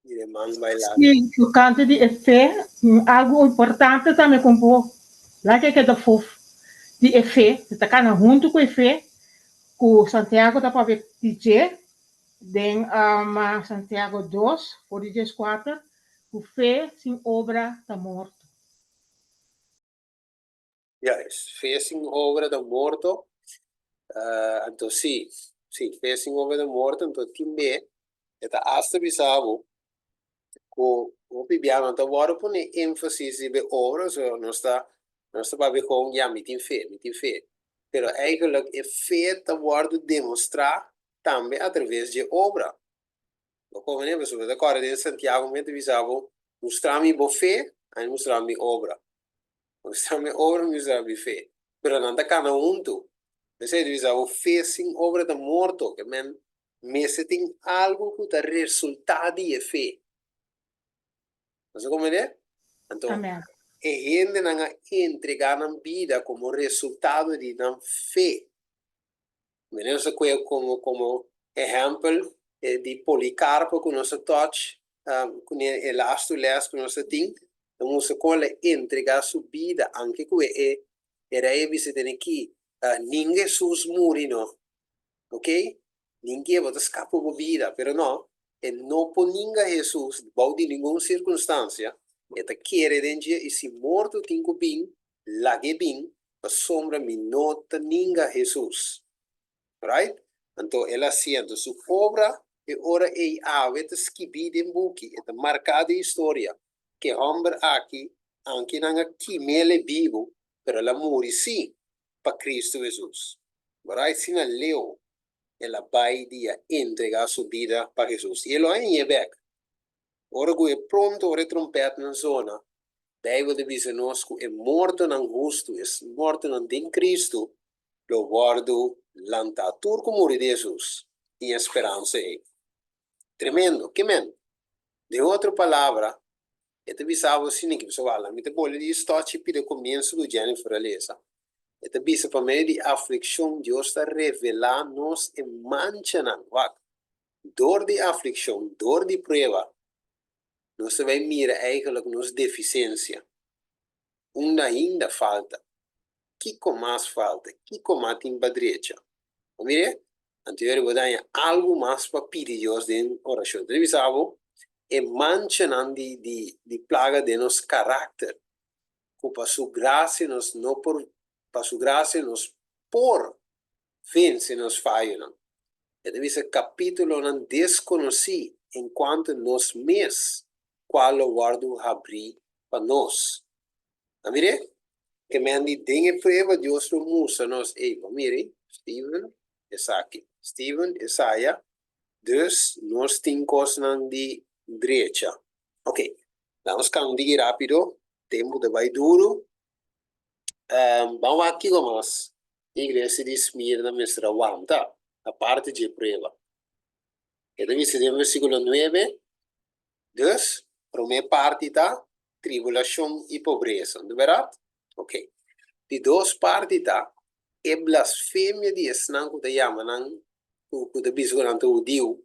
Mire man bailando. Sí, tocante di e fe, algo importante tambe con bo laga keda fof di e fe, ta cana hunto cu e fe cu Santiago ta papia di dje den Santiago dos for di dieskuater, cu fe sin obra ta morto. Juist, fe sin obra ta morto. Anto si, si, fe sin obra ta morto, anto tin be e ta asta bisa bo ku hopi bia no ta wòrdu pone énfasis riba e obra, so nos ta nos ta papia kon ya mi tin fe, mi tin fe. Pero eigenlijk e fe ta wòrdu demostrá tambe atraves dje obra. Bo komprende? Pasobra bo ta kòrda den Santiago mi ta bisa bo, mustra mi bo fe, ami mustra mi obra. Mustra mi obra, mi mustra mi fe. Pero nan ta kana huntu. P'esei ta bisa bo, fe sin obra ta morto. Ke men mester tin algu ku ta resultá di e fe. Bo sa komprende? Anto, e hendenan a entregá nan bida komo resultado di nan fe. Mira nos a kue komo komo ehèmpel di Policarpo ku nos a touch kuné e lastu lès ku nos a tin, ta mustra kon el a entregá su bida anke ku e e rei a bisa tene ki nin Hesus muri no, ok, nin ke bo ta skapa bo bida, pero no, e no por ninga Hesus bou di ningun sirkunstansia, e ta kere den dje i si morto tin ku bin Lag'é bin, pasobra mi no ta ninga Hesus. Right? Anto el a siento su obra e ora ei awe ta skibí den buki, e ta marká den historia, ku e hòmber aki, anke nan a kim'el e bibu, pero el a muri sí pa Kristu Hesus. Right? Asina leu el a bai di a entregá su bida pa Hesus. I e lo a hañ'é bèk. Ora ku e pronto, ora e trompètnan zona. Beibel ta bisa nos ku e mortonan hustu, e mortonan den Kristu, lo wòrdu lantá. Tur ku muri di Hesus tin e speransa ei. Tremendo! Ke men? Den otro palabra, e ta bisa bo asina ki, pasobra wak, mi ta boli di stòchi pida komienso ku Jennifer a lesa. E ta bisa pa medio di aflikshon Dios ta revelá nos e manchanan. Wak, dor di aflikshon, dor di prueba, nos ta bai mira eigenlijk nos defisensia. Unda ainda falta? Kiko mas falta? Kiko mas tin pa drecha? Bo mira? Anto yori bo ta haña algu mas pa pidi Dios den orashon. Ta bisa bo e manchanan di di di plaga den nos karakter ku pa su grasia nos no por pa su grasia nos por vense nos fayonan. E ta bisa kapitulonan deskonosí enkuanto nos mes kual lo wòrdu habrí pa nos. A mir'é? Ke men di den e prueba Dios lo mustra nos, ey, bo mira ei, Steven, esaki, Steven, esaya, dus nos tin kosnan di drecha. Ok, laga nos kambia un tiki rápido, tempu ta bai duru. Ban wak kiko mas e iglesia di Smirna mester a wanta, aparte dje prueba. E ta bisa den versíkulo nuebe, Dus, promé parti ta tribulashon i pobresa, no ta bèrdat? Ok. Di dos parti ta e blasfemia di esnan ku ta yama nan, ku ku ta bisa ku nan ta hudiu,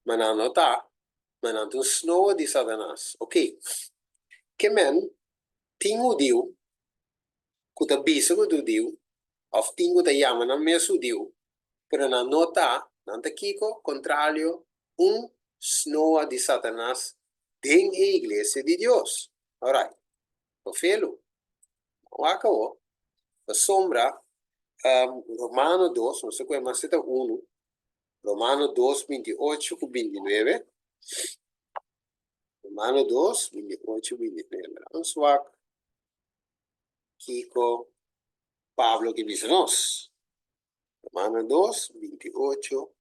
ma nan no ta, ma nan ta un snoa di Satanas. Ok. Ke men, tin hudiu ku ta bisa ku ta hudiu, òf tin ku ta yama nan mes hudiu, pero nan no ta, nan ta kiko? Kontralio, un snoa di Satanas den e iglesia di Dios. Alright. No felu. Wak awo. Pasobra, Romano dos, nos ta kohe mas ta unu, Romano dos, 28 ku 29. Romano dos, 28, 29. Nos wak kiko Pablo ke bisa nos. Romano dos, 28,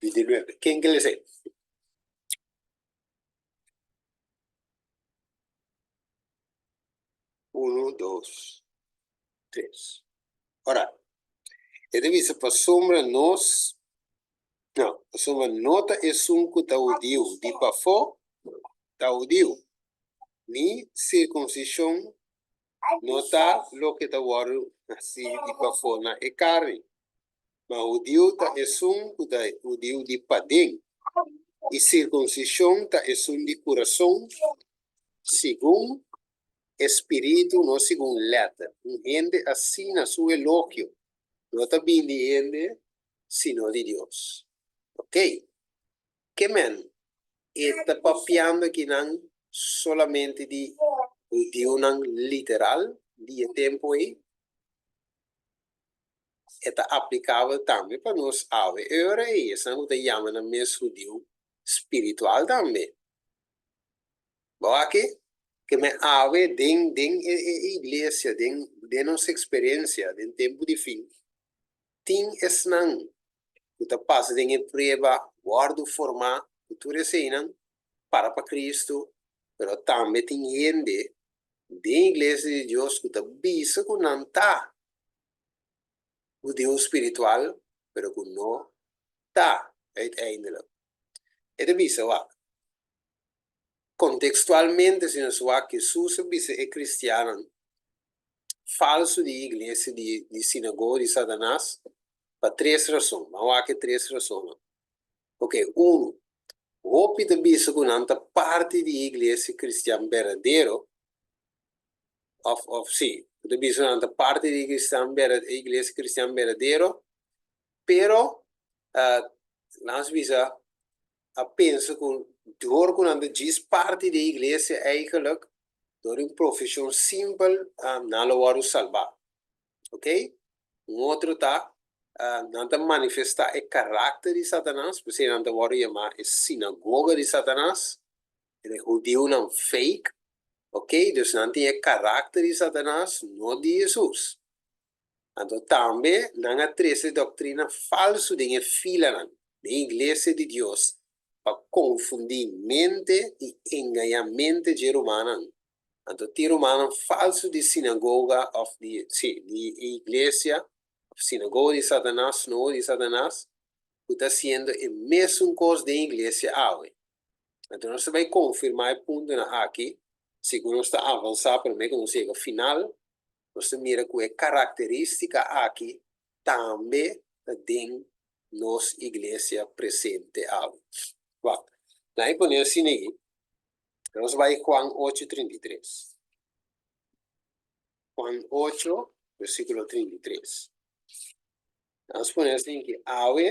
29. Ken ke lesa ei? Uno, dos, tres. Ora, e ta bisa pasobra nos, no, pasobra no ta esun ku ta hudiu di pafó ta hudiu, ni sirkunsishon no ta loke ta wòrdu hasí di pafó na e karni, ma hudiu ta esun ku ta hudiu di paden, i sirkunsishon ta esun di kurason, segun e spiritu, no segun lèter. Un hende asina su elogio no ta bini di hende, sino di Dios. Okey. Ke men e ta papiando akinan solamente di hudiunan literal di e tempu ei? E ta aplikabel tambe pa nos awe e ora ei, esnan ku ta yama nan mes hudiu spiritual tambe. Bo aki? Ke men awe den den e iglesia, den den nos eksperensia den tempu di fin, Tin esnan ku ta pasa den e prueba, wòrdu formá ku tur eseinan para pa Kristu, pero tambe tin hende den Iglesia di Dios ku ta bisa ku nan ta hudiu spiritual, pero ku no ta uiteindelijk. E ta bisa wak. Kontekstualmente si nos wak, Hesus a bisa e kristiannan falsu di iglesia di di sinagoga di Satanas pa tres rason. Ban wak e tres rasonnan. Ok, unu, hopi ta bisa ku nan ta parti di iglesia kristian berdadero, òf òf sí, ku ta bisa ku nan ta parti di kristian bera iglesia kristian berdadero, pero laat bisa a pensa ku dor ku nan ta djis parti di e iglesia eigenlijk dor di un profeshon simpel nan lo wòrdu salbá. Ok. Un otro ta nan ta manifestá e karakter di Satanas, p'esei nan ta wòrdu yamá e sinagoga di Satanas, e hudiunan fake. Ok, dus nan tin e karakter di Satanas, no di Hesus. Anto tambe nan a trese doktrina falsu den e filanan, den iglesia di Dios. pa konfundí mente i engañá mente dje rumannan. Anto tin rumannan falsu di sinagoga òf di, sí, di e iglesia, òf sinagoga di Satanas, snoa di Satanas, ku ta hasiendo e mesun kos den iglesia awe. Anto nos ta bai konfirmá e puntonan aki segun nos ta avansá promé ku nos yega final, nos ta mira ku e karakterístika aki tambe ta den nos iglesia presente awe. Wak, nan e pone asina ei, nos bai Juan ocho 33. Juan ocho, versíkulo 33. Nos pone asina ki awe,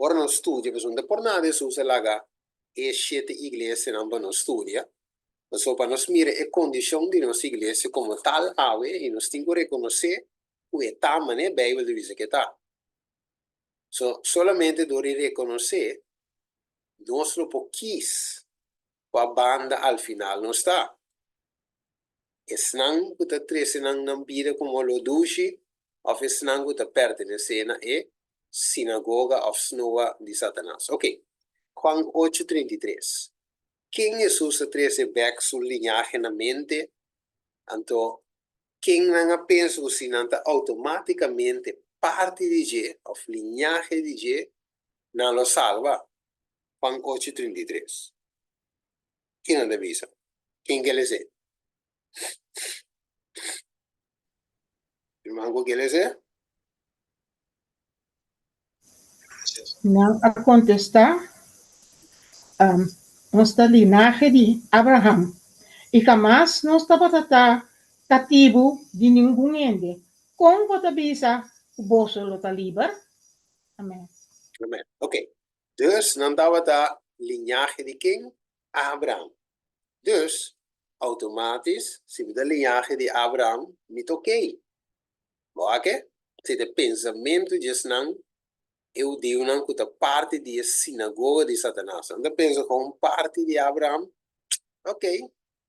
ora nos studia, pasobra no ta por nada Hesus a laga e shete iglesianan pa nos studia, pasobra pa nos mira e kondishon di nos iglesia komo tal awe i nos tin ku rekonosé ku e ta manera Beibel ta bisa ku e ta. So, solamente dor di rekonosé nos lo por kis kua banda al final nos ta. Esnan ku ta trese nan nan bida komo lo dushi òf esnan ku ta pertenesé na e sinagoga òf snoa di Satanas. Oke, Juan ocho 33. Ken Hesus a trese bèk su liñahe na mente? Anto, ken nan a pensa ku si nan ta outomátikamente parti di dje òf liñahe di dje, nan lo salba? Juan ocho 33. Ken nan ta bisa? Ken ke lese? Ruman ku ke lese? Nan a kontestá, Nos ta linahe di Abraham, i hamas nos tabata ta katibu di ningun hende. Kon bo ta bisa ku boso lo ta liber? Amen. Amen. Oké. Dus nan tabata liñahe di ken? Abraham. Dus, outomatis, si mi ta liñahe di Abraham, mi ta okey. Bo a ke? Si ta e pensamentu di esnan, e hudiunan ku ta parti di e sinagoga di Satanas. Nan ta pensa ku un parti di Abraham, okey,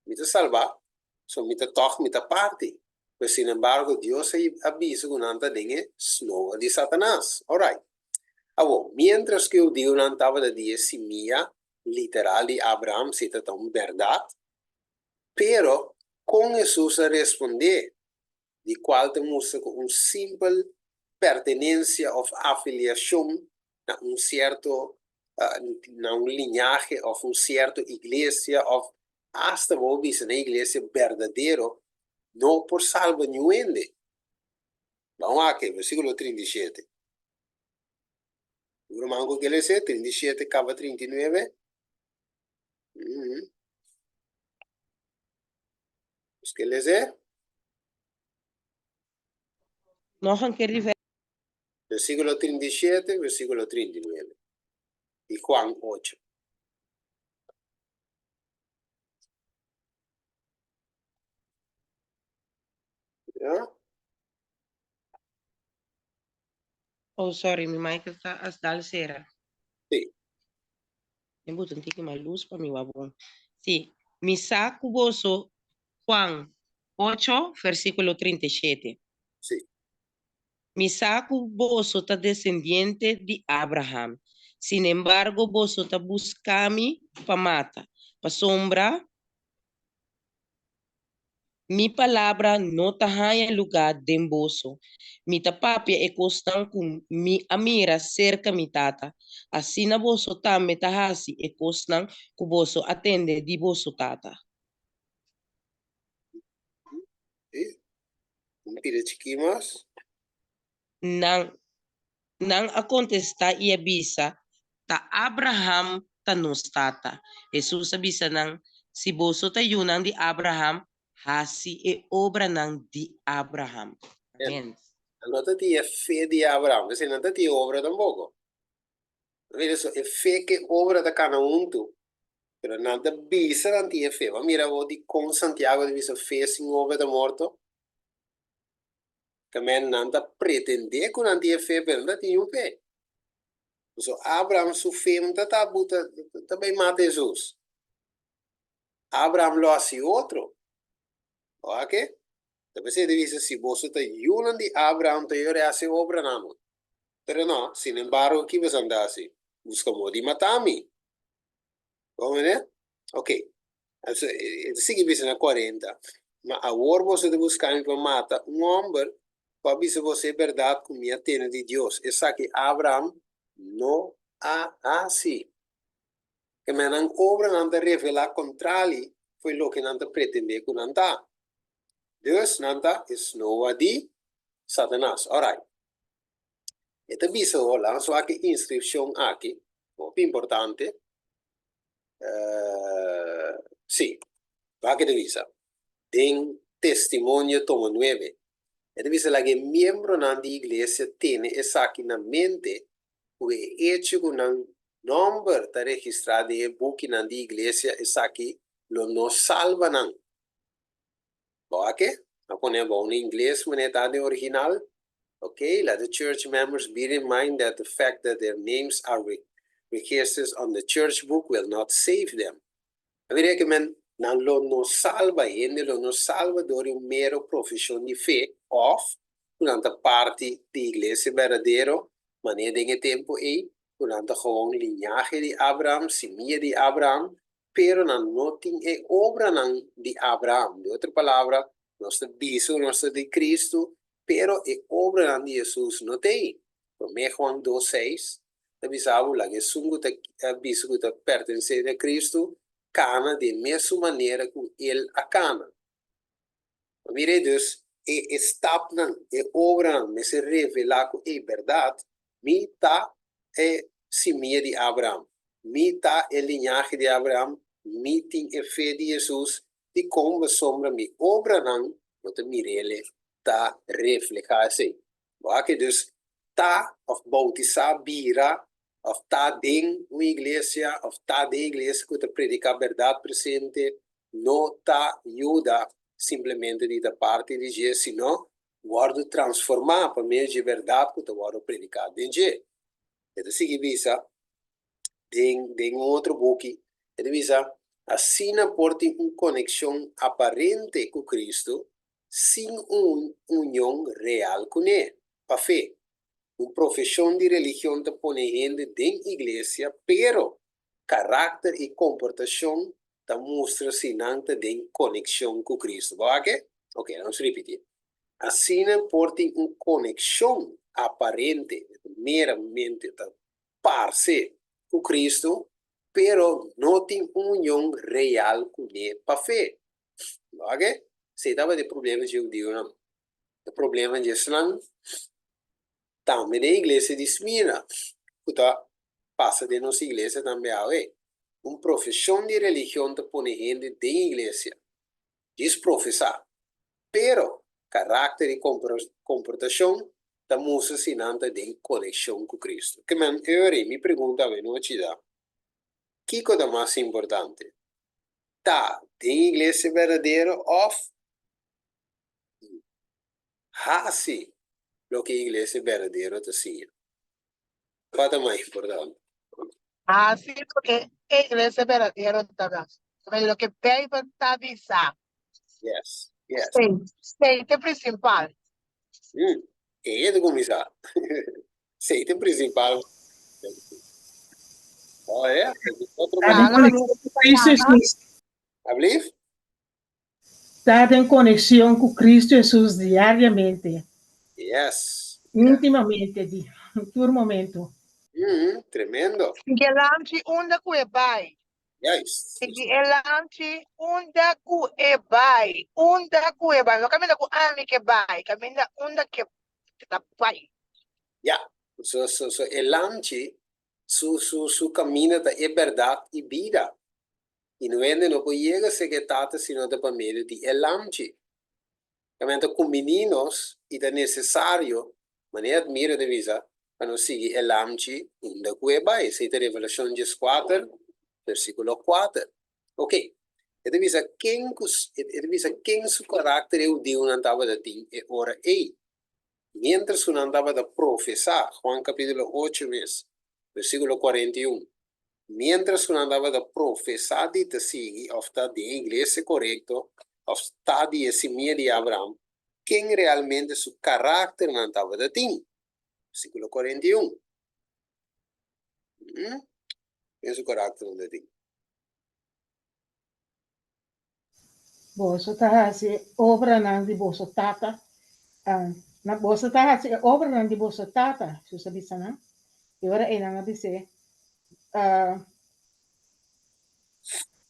mi ta salbá, so mi ta tòg mi ta parti. Pero sinembargo Dios a bisa ku nan ta den e snoa di Satanas. Alright. Awor, miéntras ku e hudiunan tabata di e simia literal di Abraham, si ta ta un bèrdat, pero kon Hesus a respondé di kual ta mustra ku un simpel pertenensia òf afiliashon na un sierto na un liñahe òf un sierto iglesia òf asta bo por bisa na iglesia berdadero no por salba niun hende. Ban wak e versíkulo 37. Un ruman ku ke lese 37 kaba 39. Nos ke lese? Nog een keer die vers. Versíkulo 37, versíkulo 39 di Juan 8. Ja? Oh, sorry, mi mic ta as dal sera. Sí. Mi buta un tiki mas luz pa mi wak bon. Sí, mi sa ku boso, Juan 8, versíkulo 37. Sí. Mi sa ku boso ta desendiente di Abraham. Sinembargo, boso ta buska mi pa mata, pasobra Mi palabra no ta haña lugá den boso. Mi ta papia e kosnan ku mi a mira serka mi Tata. Asina boso tambe ta hasi e kosnan ku boso a tende di boso tata. Un pida chikí mas. Nan, nan a kontestá i a bisa, Ta Abraham ta nos tata. Hesus a bisa nan, Si boso ta yunan di Abraham, hasi e obranan di Abraham. Amen. Nan no ta tin e fe di Abraham, p'esei nan ta tin e obra tampoko. Mira so, e fe ku e obra ta kana huntu, pero nan ta bisa nan tin e fe. Bo a mira awor dikon Santiago ta bisa fe sin obra ta morto? Tamen nan ta pretendé ku nan tin e fe, pero nan ta tin niun fe. Pasobra Abraham su fe no ta ta buta ta bai mata Hesus. Abraham lo hasi otro. Oa ke? Ta p'esei ta bisa si boso ta yunan di Abraham ta yora e hasi obranan. Pero no, sinembargo ki boso a hasi? Buska moda di mata mi. Bon meneer? Ok. Anto, e ta sigui bisa na 40, Ma awor boso ta buska mi pa mata un hòmber ku a bisa boso e bèrdat ku mi a tene di Dios. Esaki Abraham no a hasi. Kemey nan obranan ta revelá kontrali fo'i loke nan ta pretendé ku nan ta. Dus nan ta e snoa di Satanas. Orait. E ta bisa ho, laga nos wak e inskripshon aki, hopi importante. Sí, wak e ta bisa den Testimonio tomo nuebe. E ta bisa laga e miembronan di iglesia tene esaki na mente ku e echo ku nan nòmber ta registrá den e bukinan di iglesia esaki lo no salba nan. Bo a ke? A pone abou na ingles manera ta den original. Ok, let the church members bear in mind that the fact that their names are registered on the church book will not save them. A mira ke men nan lo no salba, hende lo no salba dor di un mero profesion di fe of ku nan ta parti di iglesia berdadero manera den e tempo ei ku nan ta gewoon liñahe di Abraham, simia di Abraham, pero nan no tin e obranan di Abraham. Di otro palabra, nos ta bisa ku nos ta di Kristu, pero e obranan di Hesus no t'ei. Promé Juan dos seis ta bisa bo, Laga esun ku ta bisa ku ta pertenesé na Kristu kana den mesun manera ku el a kana. Mira dus, e e stapnan, e obranan mester revelá ku ei bèrdat, mi ta e simia di Abraham, mi ta e liñahe di Abraham, mi tin e fe di Hesus, dikon pasobra mi obranan no ta mir'el ta reflehá esei? Bo a ke dus ta òf boutisá bira òf ta den un iglesia òf ta den iglesia ku ta prediká bèrdat presente no ta yuda simplemente di ta parti di dje, sino wòrdu transformá pa medio dje bèrdat ku ta wòrdu prediká den dje. E ta sigui bisa den den un otro buki, e ta bisa, Asina por tin un konekshon aparente ku Kristu sin un union real kuné, pa fe. Un profeshon di religion ta pone hende den iglesia, pero karakter i komportashon ta mustra si nan ta den konekshon ku Kristu. Bo wak e? Oke, nos ripití. Asina por tin un konekshon aparente, meramente ta parse ku Kristu, pero no tin un union real kuné pa fe. Bo wak e? Esei tabata e problema dje hudiunan. E problema dje esnan tambe den iglesia di Smirna, ku ta pasa den nos iglesia tambe awe. Un profeshon di religion ta pone hende den iglesia, djis profesá, pero karakter i komportashon ta mustra si nan ta den konekshon ku Kristu. Ke men eur ei, mi pregunta awenochi ta, Kiko ta mas importante, ta den iglesia berdadero òf Hasi loke e iglesia berdadero ta siña. Kua ta mas importante? Hasi loke e iglesia berdadero ta hasi. Loke Beibel ta bisa. Yes, yes. Esei ta e prinsipal. Ei ta kuminsá. Esei ta e prinsipal. Oh, ya. Otro Ablief? Ta den konekshon ku Kristu Hesus diariamente. Yes. Íntimamente di tur momento. Tremendo. Sigui e lamchi unda ku e bai. Juist. Sigui e lamchi unda ku e bai. Unda ku e bai. No kaminda ku ami ke bai, kaminda unda ke ta bai. Ya. So, so, so e lamchi su, su, su kaminda ta e bèrdat i bida. I no hende no por yega serka e Tata sino ta pa medio di e Lamchi. Tambe ta kumbiní nos i ta nesesario, manera Admiro ta bisa, pa nos sigui e Lamchi unda ku e bai. Esei ta Revelashon dieskuater, versíkulo kuater. Oke, e ta bisa ken ku e ta bisa ken su karakter e hudiunan tabata tin e ora ei, miéntras ku nan tabata profesá, Juan kapítulo ocho mes, versíkulo 41. Miéntras ku nan tabata profesá di ta sigui òf ta den e iglesia korekto òf ta di e simia di Abraham, ken realmente su karakter nan tabata tin? Versíkulo 41. Ken su karakter nan ta tin? Boso ta hasi e obranan di boso tata. Na, boso ta hasi e obranan di boso tata, Hesus a bisa nan. I ora ei nan a bis'é,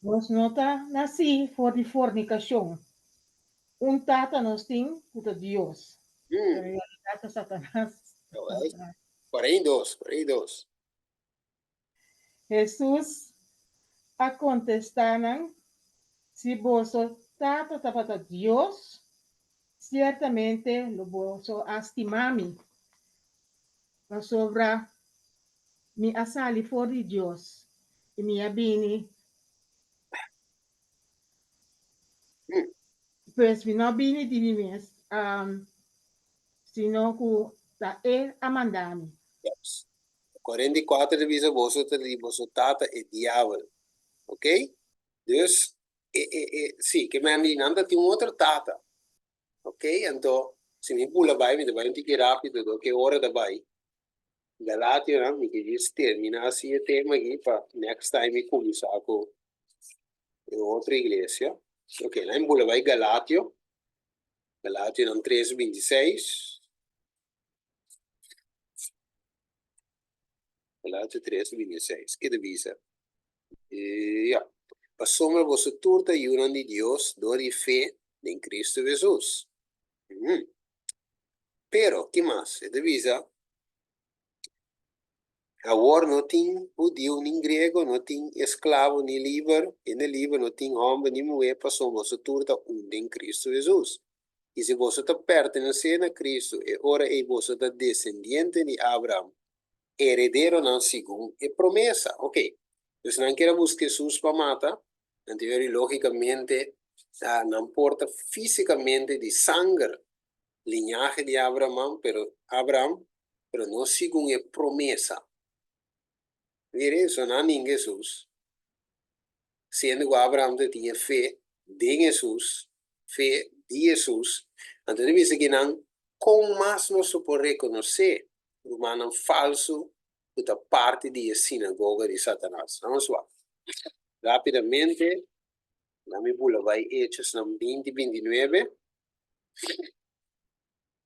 Nos no ta nasí for di fornikashon. Un tata nos tin ku ta Dios. Pero en realidat ta Satanas. 42, 42. Hesus a kontestá nan, Si boso Tata tabata Dios, siertamente lo boso a stima mi, pasobra mi a sali for di Dios i mi a bini. Pues mi no a bini di mi mes, sino ku ta E a manda mi. 44 ta bisa boso ta di boso tata e diabel. Ok? Dus, e, e, e, si, ke men di nan ta tin un otro tata. Ok? Anto, si mi bula bai, mi ta bai un tiki rápido, do ke ora ta bai. Galationan, mi ke djis termina asi e tema aki pa next time mi kuminsá ku e otro iglesia. Ok, nan bula bai Galatio. Galationan 3, 26. Galatia 3, 26. Ke ta bisa? Ja. Pasobra boso tur ta yunan di Dios dor di fe den Cristo Hesus. Mm. Pero, ki mas? E ta bisa, Awor no tin hudiu nin griego, no tin esklabo ni liber, hende liber, no tin hòmber ni muhé, pasobra boso tur ta un den Cristo Hesus. I si boso ta pertenesé na Cristo, e ora ei boso ta desendiente di Abraham, herederonan segun e promesa. Ok, dus nan kier a buska Hesus pa mata, nan ta weri lógikamente nan por ta físikamente di sanger, liñahe di Abraham, pero Abraham, pero no segun e promesa. Mira eso, nan ninga Hesus. Siendo ku Abraham ta tin e fe den Hesus, fe di Hesus, anto ta bisa ki nan kon mas nos lo por rekonosé rumannan falsu ku ta parti di e sinagoga di Satanas. Vamos wak. Rápidamente, nan mi bula bai Hechosnan 20, 29.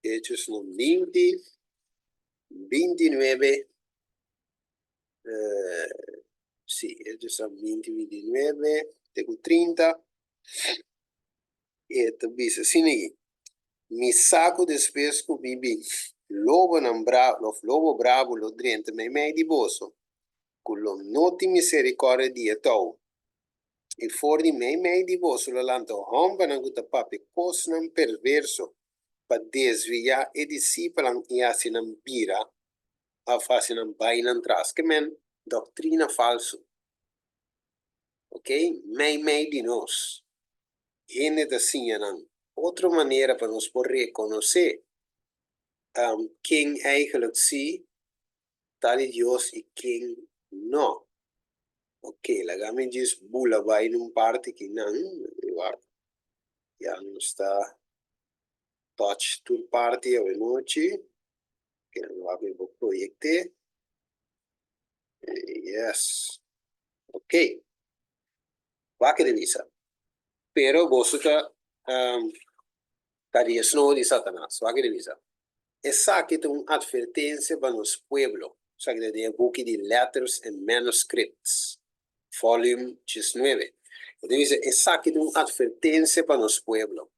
Hechosnan 20, 29. Sí, Hechosnan 20, 29 te ku 30. E ta bisa asina aki, Mi sa ku despues ku mi bin, lobonan bravo òf lobo bravo lo drenta meimei di boso, ku lo no tin miserikòrdia di e tou. I for di meimei di boso lo lanta hòmbernan ku ta papia kosnan perverso pa desviá e disipelnan i hasi nan bira òf hasi nan bai nan tras. Ke men doktrina falsu. Ok, meimei di nos, hende ta siña nan otro manera pa nos por rekonosé ken eigenlijk si ta di Dios i ken no. Ok, laga mi djis bula bai na un parti ki nan, wak, ya nos ta touch tur parti awenochi, ok, wak mi por proyect'é. Yes. Ok. Wak e bisa. Pero boso ta um, ta di e snow di Satanas. Wak e bisa. Esaki ta un advertencia pa nos pueblo. Esaki ta den e buki di Letters and Manuscripts, volume 19. E ta bisa, esaki ta un advertencia pa nos pueblo.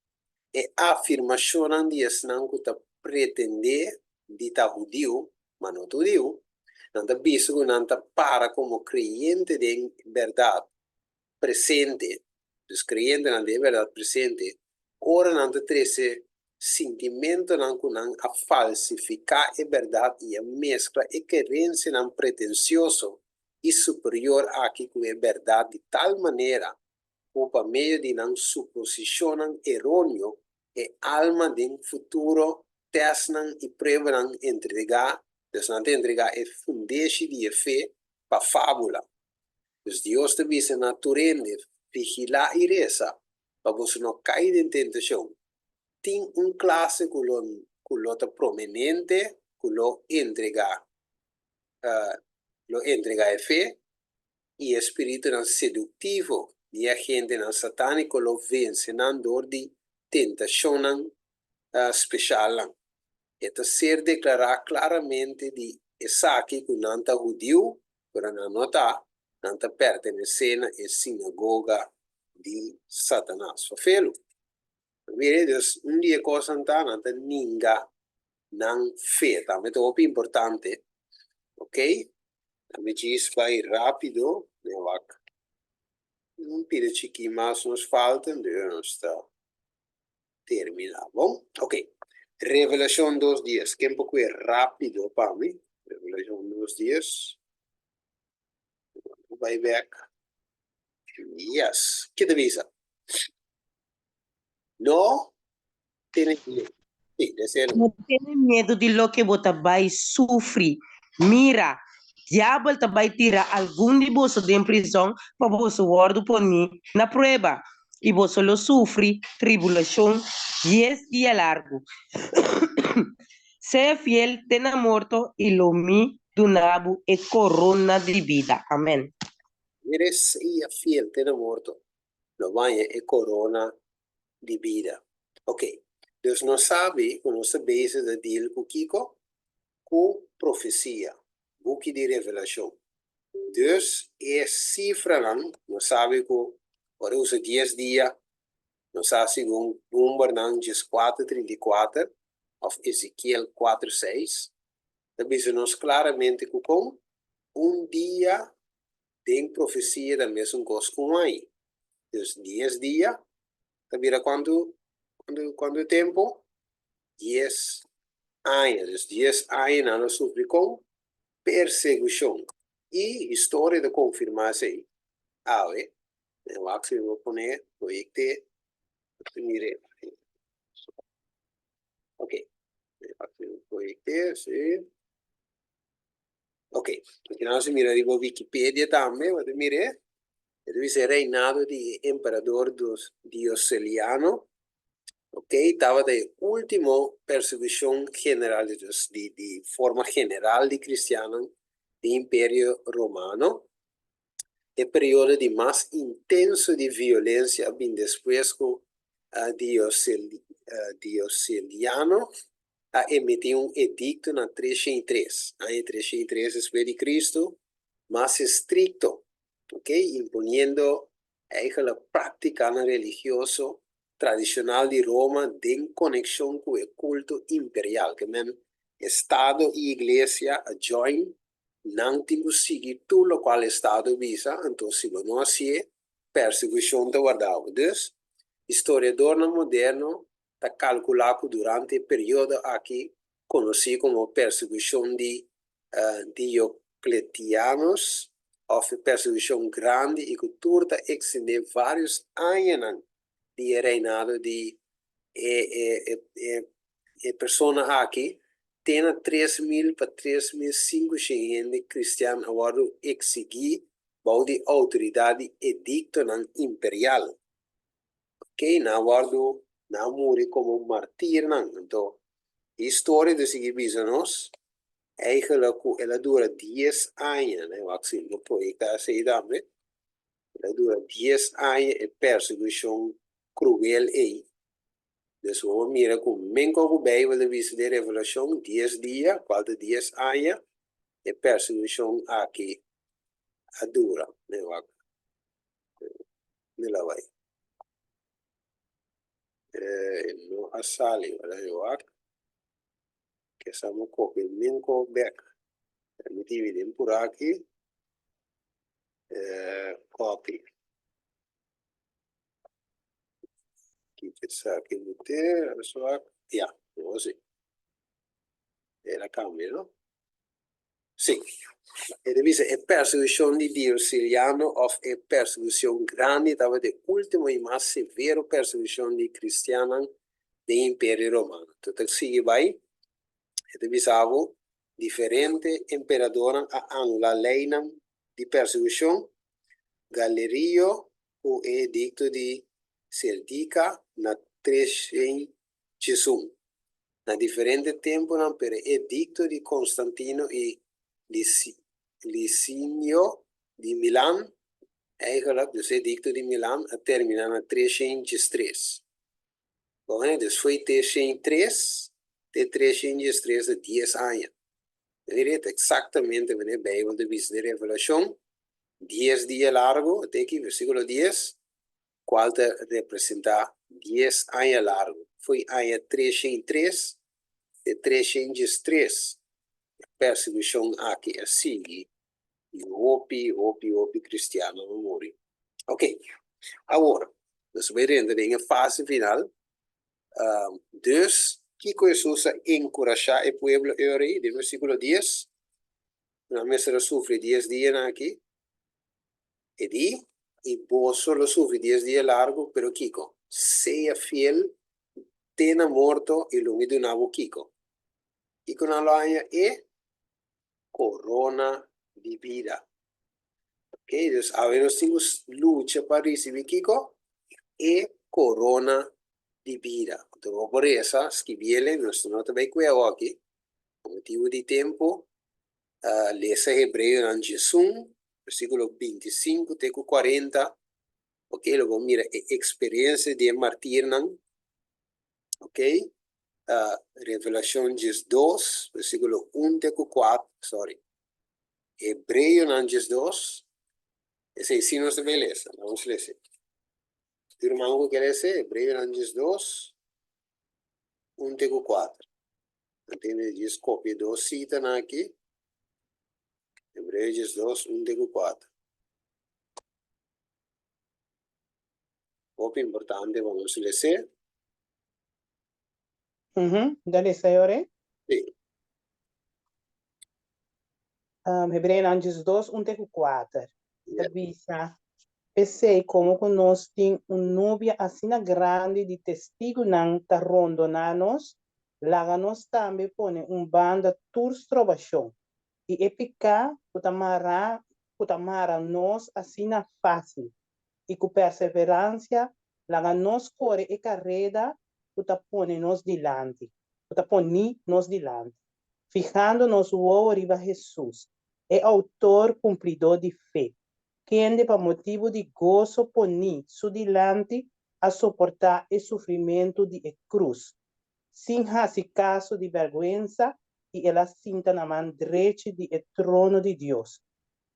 E afirmashonnan di esnan ku ta pretendé di ta hudiu, ma no ta hudiu, nan ta bisa ku nan ta para komo kreyente den bèrdat presente, dus kreyentenan den e bèrdat presente, ora nan ta trese sintimentonan ku nan a falsifiká e bèrdat i a meskla e kerensianan pretensioso i superior aki ku e bèrdat di tal manera ku pa medio di nan suposishonnan eróneo e alma den futuro tèstnan i pruebanan entregá, dus nan ta entregá e fundeshi di e fe pa fábula. Dus Dios ta bisa na tur hende, Vigilá i resa, pa boso no kai den tentashon. Tin un klase ku lo ku lo ta prominente ku lo entregá lo entregá e fe, i e spiritunan seduktivo. Di agentenan satániko lo vense nan dor di tentashonnan speshalnan. E ta ser deklará klaramente di esaki ku nan ta hudiu, pero nan no ta, nan ta pertenesé na e sinagoga di Satanas. Fafelu. Mire, dus un di e kosnan ta nan ta ninga nan fe. Tambe ta hopi importante. Ok? Ami djis bai rápido. Mi a wak un pida chikí mas nos falta, entonces nos ta terminá. Bon? Ok. Revelacion dos dies. Ken por kue rápido pa mi? Revelacion dos dies. Bai bek. Yes. Ke ta bisa? No tene miedu. Sí, desea no. No tene miedu di loke bo ta bai sufri. Mira, diabel ta bai tira algun di boso den prizòn pa boso wòrdu poní na prueba, i boso lo sufri tribulashon dies dia largu. Sea fiel te na morto, i lo mi duna bo e korona di bida. Amèn. Mira, sea fiel te na morto, lo baña e korona di bida. Ok, dus nos sabi ku nos ta bezig ta deal ku kiko? Ku profesia, buki di Revelashon. Dus e sifranan, nos sabi ku ora usa dies dia, nos sa segun numbernan dieskuater trinta i kuater òf Ezekiel kuater seis, ta bisa nos klaramente ku kon un dia Den profesia ta mesun kos ku un aña. Dus dies dia ta bira kuantu kuantu kuantu tempu? Dies aña. Dus dies aña nan a sufri kon persekushon. I historia ta konfirmá esei. Awe, den wak si mi por pone proyekte, mire. Ok, den wak si mi proyekte, si. Ok, aki nan si mira riba Wikipedia tambe, bo ta mir'é. E ta bisa e reinado di e emperador Dioceliano, ok, tabata e ultimo persekushon general, dus di di forma general di kristiannan den Imperio Romano. E periodo di mas intenso di violensia a bin despues ku Dioceliano a emití un edikto na 303, aña 303 despues di Kristu, mas estrikto, ok, imponiendo eigenlijk práktikanan religioso tradishonal di Roma den konekshon ku e kulto imperial, ke men Estado i Iglesia a join, nan tin ku sigui tur lokual Estado bisa, anto si bo no hasié, persekushon ta warda bo. Dus, historiadornan moderno ta kalkulá ku durante e periodo aki, konosí komo persekushon di Diokletianus òf e persekushon grandi i ku tur ta ekstendé vários añanan di e reinado di e persona aki, te na 3000 pa 3500 hende kristian a wòrdu eksigí bou di outoridat di ediktonan imperial. Ok, nan a wòrdu, nan a muri komo martirnan. Anto, historia ta sigui bisa nos eigenlijk ku el a dura dies aña, ne, wak si lo proyekta esei tambe, el a dura dies aña e persekushon kruel ei. Dus bo por mira ku menko ku Beibel ta bisa den Revelashon, dies dia, kual ta dies aña, e persekushon aki a dura. Ne, wak. Mi la bai. Eh, no a sali, wala yo wak. Ke sa mo kopia minko bek. Mi tibi den puraki. Eh, copy. Kiko esaki mi te, wak. Ya, no si. Era cambio, no? Sí. E ta bisa e persekushon di Dioceliano òf e persekushon grandi tabata e último i mas severo persekushon di kristiannan den Imperio Romano. Anto ta sigui bai, e ta bisa bo, diferente emperadornan a anulá leinan di persekushon, Galerio ku e edikto di Serdica na 311. Na diferente tempunan, pero e edikto di Konstantino i Lisinio di Milan. Eigenlijk, dus e edikto di Milan a terminá na 313. Bon, hè, dus fo'i 303 te 313 ta dies aña. Mira, ta eksaktamente manera Beibel ta bisa den Revelashon, dies dia largu, te aki, versíkulo dies, kual ta representá dies aña largu, fo'i aña 303 te 313. E persekushon aki a sigui i hopi, hopi, hopi kristiano a muri. Ok, awor, nos a bai renta den e fase final. Dus, kiko Hesus a enkurashá e pueblo e ora ei? Den versíkulo dies, Nan mester a sufri dies dianan aki. E di, I boso lo sufri dies dia largu, pero kiko? Sea fiel te na morto i lo mi duna bo kiko? Kiko nan lo haña? E korona di bida. Ok, dus awe nos tin ku lucha pa risibí kiko? E korona di bida. Anto bo por resa, skibiele, nos no ta bai kue awoki, pa motibu di tempu, lesa Hebreonan 11, versíkulo 25 te ku 40, ok, lo bo mira e eksperensia di e martirnan. Ok, Revelacion 12, versiculo 1 te cu 4, sorry, Hebreonan 12, esey si nos ta bay lesa, nos lesa. Tur ruman cu kier lesa, Hebreonan 12, 1 te cu 4. Antende djis copia dos citanan aki, Hebreo 12, 1 te cu 4. Hopi importante pa nos les'é. Mhm, ta lesa e ora ei? Sí. Um, Hebreonan 12, 1 te ku 4. Ta bisa, P'esei, komo ku nos tin un nubia asina grandi di testigunan ta rondoná nos, laga nos tambe pone un banda tur strobashon i e piká ku ta mará ku ta mara nos asina fásil, i ku perseveransia laga nos kore e kareda ku ta pone nos dilanti, ku ta poní nos dilanti, fihando nos wowo riba Hesus, e outor kumplidó di fe, kende pa motibu di goso poní su dilanti a soportá e sufrimentu di e krus, sin hasi kaso di bèrgwensa, i el a sinta na man drechi di e trono di Dios.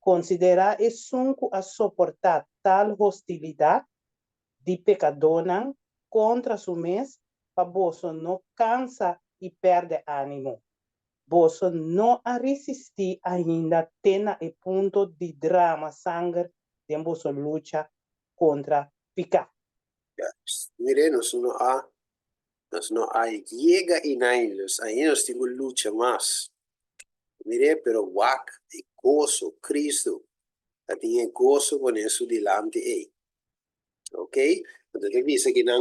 Konsiderá esun ku a soportá tal hostilidat di pekadónan kontra su mes pa boso no kansa i pèrdè ánimo. Boso no a risistí ainda te na e punto di drama sanger den boso lucha kontra piká. Mire, nos no a Nos no a yega inai, nos ainda nos tin ku lucha mas. Mir'é, pero wak e goso, Cristo ta tin e goso pone su dilanti ei. Ok, anto ta bisa kinan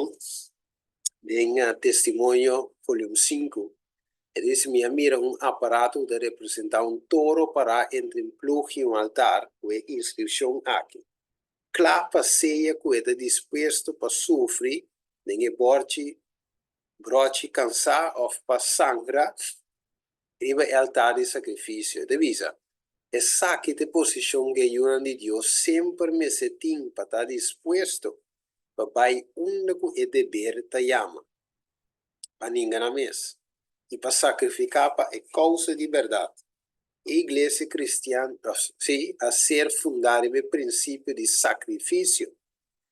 den Testimonio volume sinku, e ta bisa, Mi a mira un aparato ku ta representá un toro pará entre un plug i un altar ku e inskripshon aki, Kla pa sea ku e ta dispuesto pa sufri den e borchi brochi kansá òf pa sangra riba e altar di sakrifisio. E ta bisa, Esaki ta e posishon ku e yunan di Dios semper mester tin pa ta dispuesto pa bai unda ku e deber ta yama, pa ninga nan mes i pa sakrifiká pa e kousa di bèrdat. E iglesia kristian, sí, a ser fundá riba e prinsipio di sakrifisio.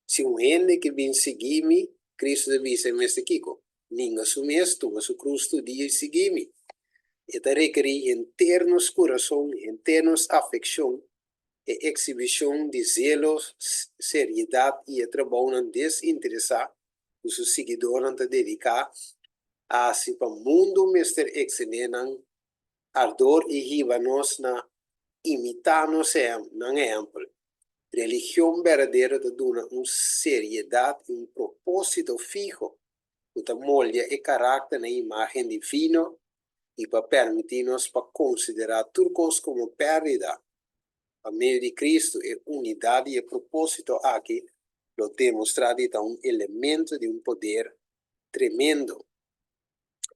Si un hende ke bin sigui mi, Kristu ta bisa, e mester kiko? Ninga su mes, tuma su krus tur dia i sigui mi. E ta rekerí henter nos kurason, henter nos afekshon, e eksibishon di zelo, seriedat i e trabounan desinteresá ku su siguidornan ta dediká a hasi pa mundu mester eksené nan ardor i hiba nos na imitá nos nan ehèmpel. Religion berdadero ta duna un seriedat i un propósito fiho ku ta moldia e karakter na e imágen divino i pa permití nos pa konsiderá tur kos komo pèrdida. Pa medio di Kristu, e unidat di e propósito aki lo demostrá di ta un elemento di un poder tremendo.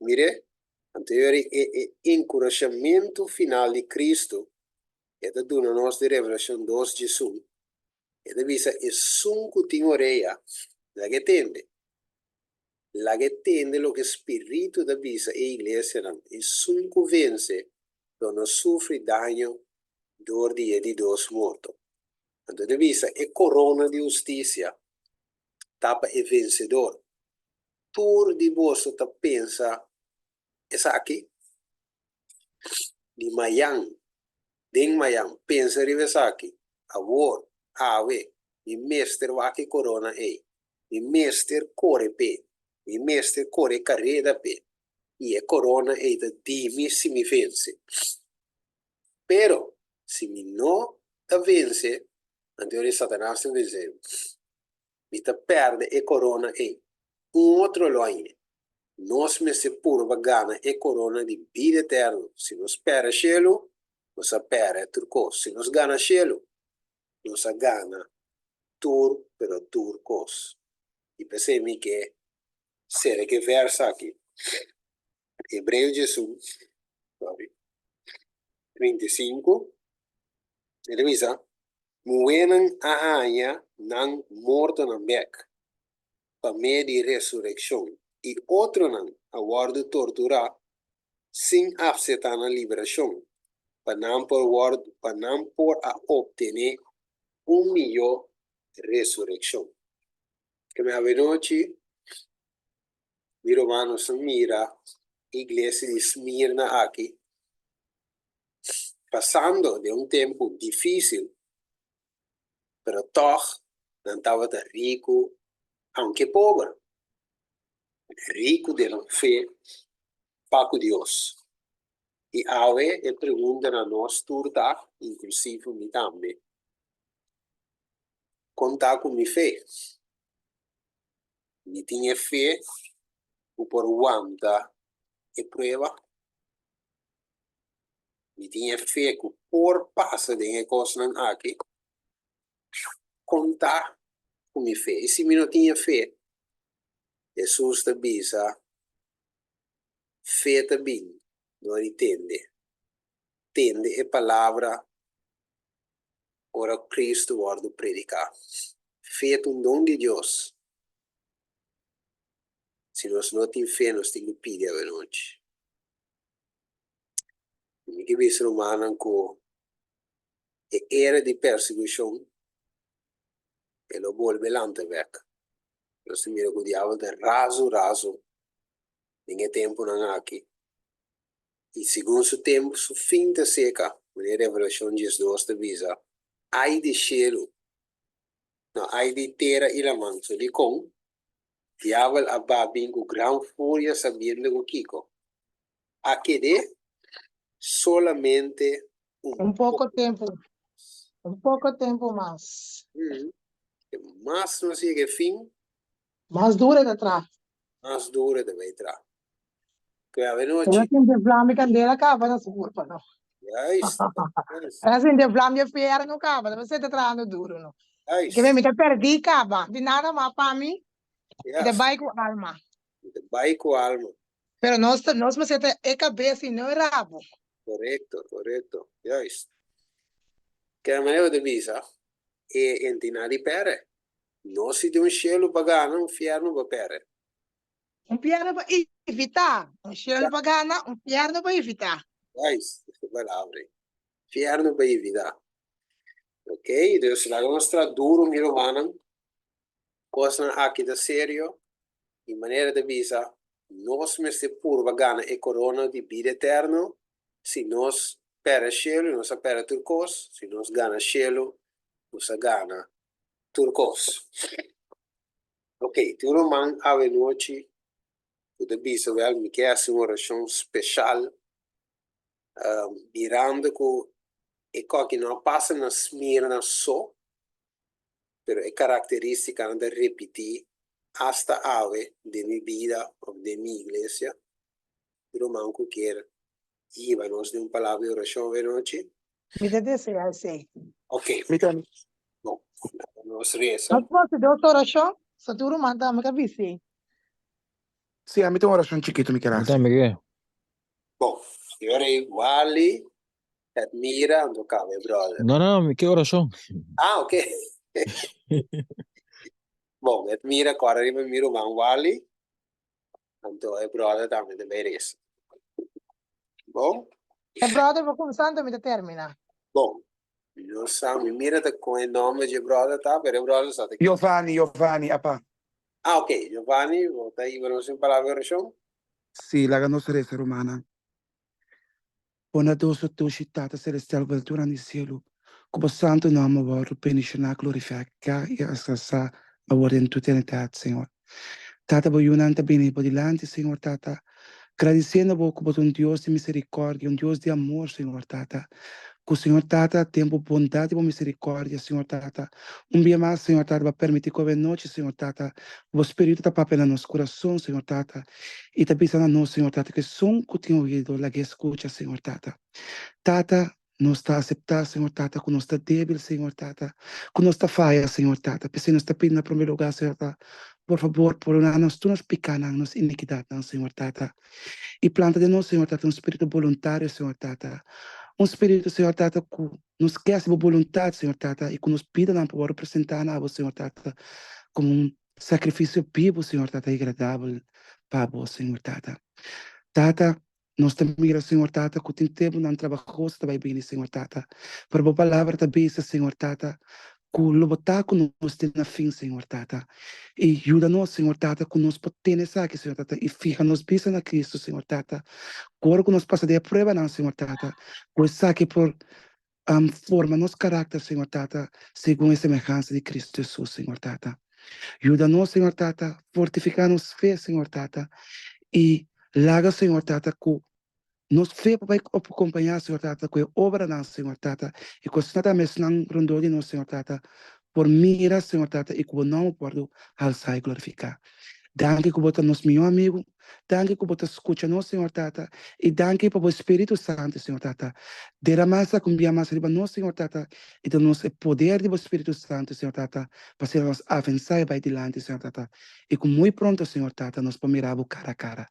Mire, anto e e enkurashamentu final di Kristu e ta duna nos den Revelashon dos djesun. E ta bisa, Esun ku tin orea, laga e tende. Laga e tende loke Spiritu ta bisa e iglesianan. Esun ku vense lo no sufri daño dor di e di dos morto. Anto e ta bisa, E korona di hustisia ta pa e vensedor. Tur di boso ta pensa esaki? Di mayan, den mayan, pensa riba esaki, Awor, awe, mi mester wak e korona ei. Mi mester kore p'e. Mi mester kore e kareda p'e. I e korona ei ta di mi si mi vense. Pero, si mi no ta vense, anto ora Satanas ta vense mi. Mi ta pèrdè e korona ei. Un otro lo hañ'é. Nos mester purba gana e korona di bida eterno. Si nos pèrdè shelu, nos a pèrdè tur kos. Si nos gana shelu, nos a gana tur pero tur kos. I p'esei mi ke sera ke vèrs aki. Hebreo 11, sorry, 35, e ta bisa, Muhénan a haña nan mortonan bèk pa medio di resurekshon, i otronan a wòrdu torturá sin apseptá nan liberashon, pa nan por wòrdu, pa nan por a optené un mihó resurekshon. Keme avenochi, mi ruman, nos a mira iglesia di Smirna aki pasando den un tempu difísil, pero tòg nan tabata riku aunke pober, riku den nan fe pa ku Dios. I awe e pregunta na nos tur ta, inklusivo mi tambe, Kon ta ku mi fe? Mi tin e fe ku por wanta e prueba? Mi tin e fe ku por pasa den e kosnan aki? Kon ta ku mi fe? I si mi no tin e fe? Hesus ta bisa, Fe ta bin dor di tende. Tende e palabra ora Cristo wòrdu prediká. Fe ta un don di Dios. Si nos no tin fe, nos tin ku pidi awenochi. Mi ke bisa rumannan ku e era di persekushon e lo bolbe lanta bek. Nos ta mira ku diabel ta razu razu den e tempunan aki i segun su tempu su fin ta seka, manera Revelashon 12 ta bisa, Ai di shelu, no, ai di tera i laman, so dikon diabel a ba bin ku gran furia sabiendo ku kiko? A ked'é solamente un Un poko tempu, un poko tempu mas. E mas nos yega e fin. Mas duro e ta traha. Mas duro e ta bay traha. Ku avenochi. E no sinti e vlam di kandela kaba na su kurpa no. Juist, juist. E no sinti e vlam di e fierno kaba, ta mester ta trahando duro no. Juist. Ke mi ta perdí kaba, di nada mas pa mi, mi ta Yes. bay ku alma. Mi ta bay ku alma. Pero nos ta, nos mester ta e kabes i no e rabo. Korekto, korekto. Juist. Keda manera bo ta bisa, e entina di pèrdè. No si tin un shelu pa gana, un fièrnu pa pèrdè. Un fièrnu pa evitá. Un shelu pa gana, un fièrnu pa evitá. Juist, e palabra ei. Fièrnu pa evitá. Ok, dus laga nos traha duru mi rumannan. Kosnan aki ta serio i manera ta bisa nos mester purba gana e korona di bida eterno, si nos pèrdè shelu nos a pèrdè tur kos, si nos gana shelu nos a gana tur kos. Ok, tin un ruman awenochi ku ta bisa wèl mi ke hasi un orashon speshal mirando ku e koki no a pasa na Smirna so, pero e karakterístikanan ta repití asta awe den mi bida òf den mi iglesia. Mi ruman ku kier hiba nos den un palabra di orashon awe nochi. Mi ta deseá esei. Ok. Mi tambe. Bon, nos resa. Nos por hasi dos orashon, so tur ruman tambe ka bisi. Sí, ami tin un orashon chikitu mi kier Mi hasi. tambe ke. Bon, señor ei Wally Admira anto cabe brother. No, no, mi ke orashon. Ah, ok. Bon, et mira kòrda riba mi ruman Wally, anto e brother tambe ta bai resa. Bon? E brother por kumsa anto mi ta termina. Bon, mi no sa, mi mira ta kon e nomber dje brother ta, pero e brother sa ta ken. Giovanni, Giovanni, apa. Ah, ok, Giovanni, bo ta hiba nos un palabra di orashon? Sí, laga nos resa, rumannan. Bondadoso dushi Tata Celestial ku ta tur di cielu, ku bo santu nòmber wòrdu bendishoná, glorifiká i alkansá awor den tur eternidat, Señor. Tata, bo yunan ta bini bo dilanti, Señor Tata, gradisiendo bo ku bo ta un Dios di miserikòrdia, un Dios di amor, Señor Tata. Ku Señor Tata, den bo bondat i bo miserikòrdia, Señor Tata, un bia mas, Señor Tata, bo a permití ku awenochi, Señor Tata, ku bo Spiritu ta papia na nos kurason, Señor Tata, I ta bisa na nos, Señor Tata, ku esun ku tin oido, lag'é skucha, Señor Tata. Tata, nos ta aseptá, Señor Tata, ku nos ta débil, Señor Tata, ku nos ta faya, Señor Tata. P'esei nos ta pidi na promé lugá, Señor Tata, por fabor, pordoná nos tur nos pikánan, nos inikidatnan, Señor Tata. I planta den nos, Señor Tata, un spiritu boluntario, Señor Tata. Un spiritu, Señor Tata, ku nos ke hasi bo boluntat, Señor Tata, i ku nos bidanan por wòrdu presentá na abo, Señor Tata, komo un Sacrificio bibu, Señor Tata, y agradabel pa Bo, Señor Tata. Tata, nos ta mira, Señor Tata, cu tin temponan trabahoso ta bay bini, Señor Tata. Pero Bo Palabra ta bisa, Señor Tata, cu lo Bo ta cu nos te na fin, Señor Tata. Y yuda nos, Señor Tata, cu nos por tene esaki, Señor Tata, y fija nos bista na Cristo, Señor Tata. Cu ora cu nos pasa den e pruebanan, Señor Tata, cu esaki por Forma nos karakter, Señor Tata, segun e semehansa di Cristo Jesus, Señor Tata. Yuda nos, Señor Tata, fortifiká nos fe, Señor Tata, i laga, Señor Tata, ku nos fe por bai kompañá, Señor Tata, ku e obranan, Señor Tata, i ku asina tambe esnan rondó di nos, Señor Tata, por mira, Señor Tata, i ku Bo nòmber por wòrdu halsá i glorifiká. Danki ku Bo ta nos mihó amigu. Danki ku Bo ta skucha nos, Señor Tata, i danki pa Bo Spiritu Santu, Señor Tata. Deramá esaki un bia mas riba nos, Señor Tata, i duna nos e poder di Bo Spiritu Santu, Señor Tata, pa asina nos avensá i bai dilanti, Señor Tata, i ku muy pronto, Señor Tata, nos por mira Bo kara a kara.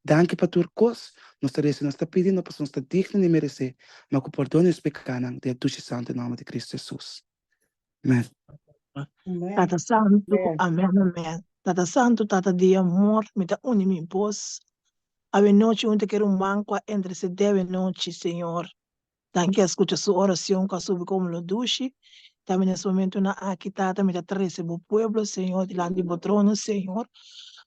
Danki pa tur kos. Nos ta resa i nos ta pidi, no pasobra nos ta digno ni meresé, ma ku pordon nos pekanan, den e dushi santu nòmber di Kristu Hesus. Amen. Tata Santu, amen, amen. Tata Santu, Tata di amor, mi ta uni mi bos awe nochi un ta kere un man ku a intercede awe nochi, Señor. Danki a skucha su oracion ku a subi komo lo dushi. Tambe na es momentunan aki, Tata, mi ta trese bo pueblo, Señor, dilanti bo trono, Señor.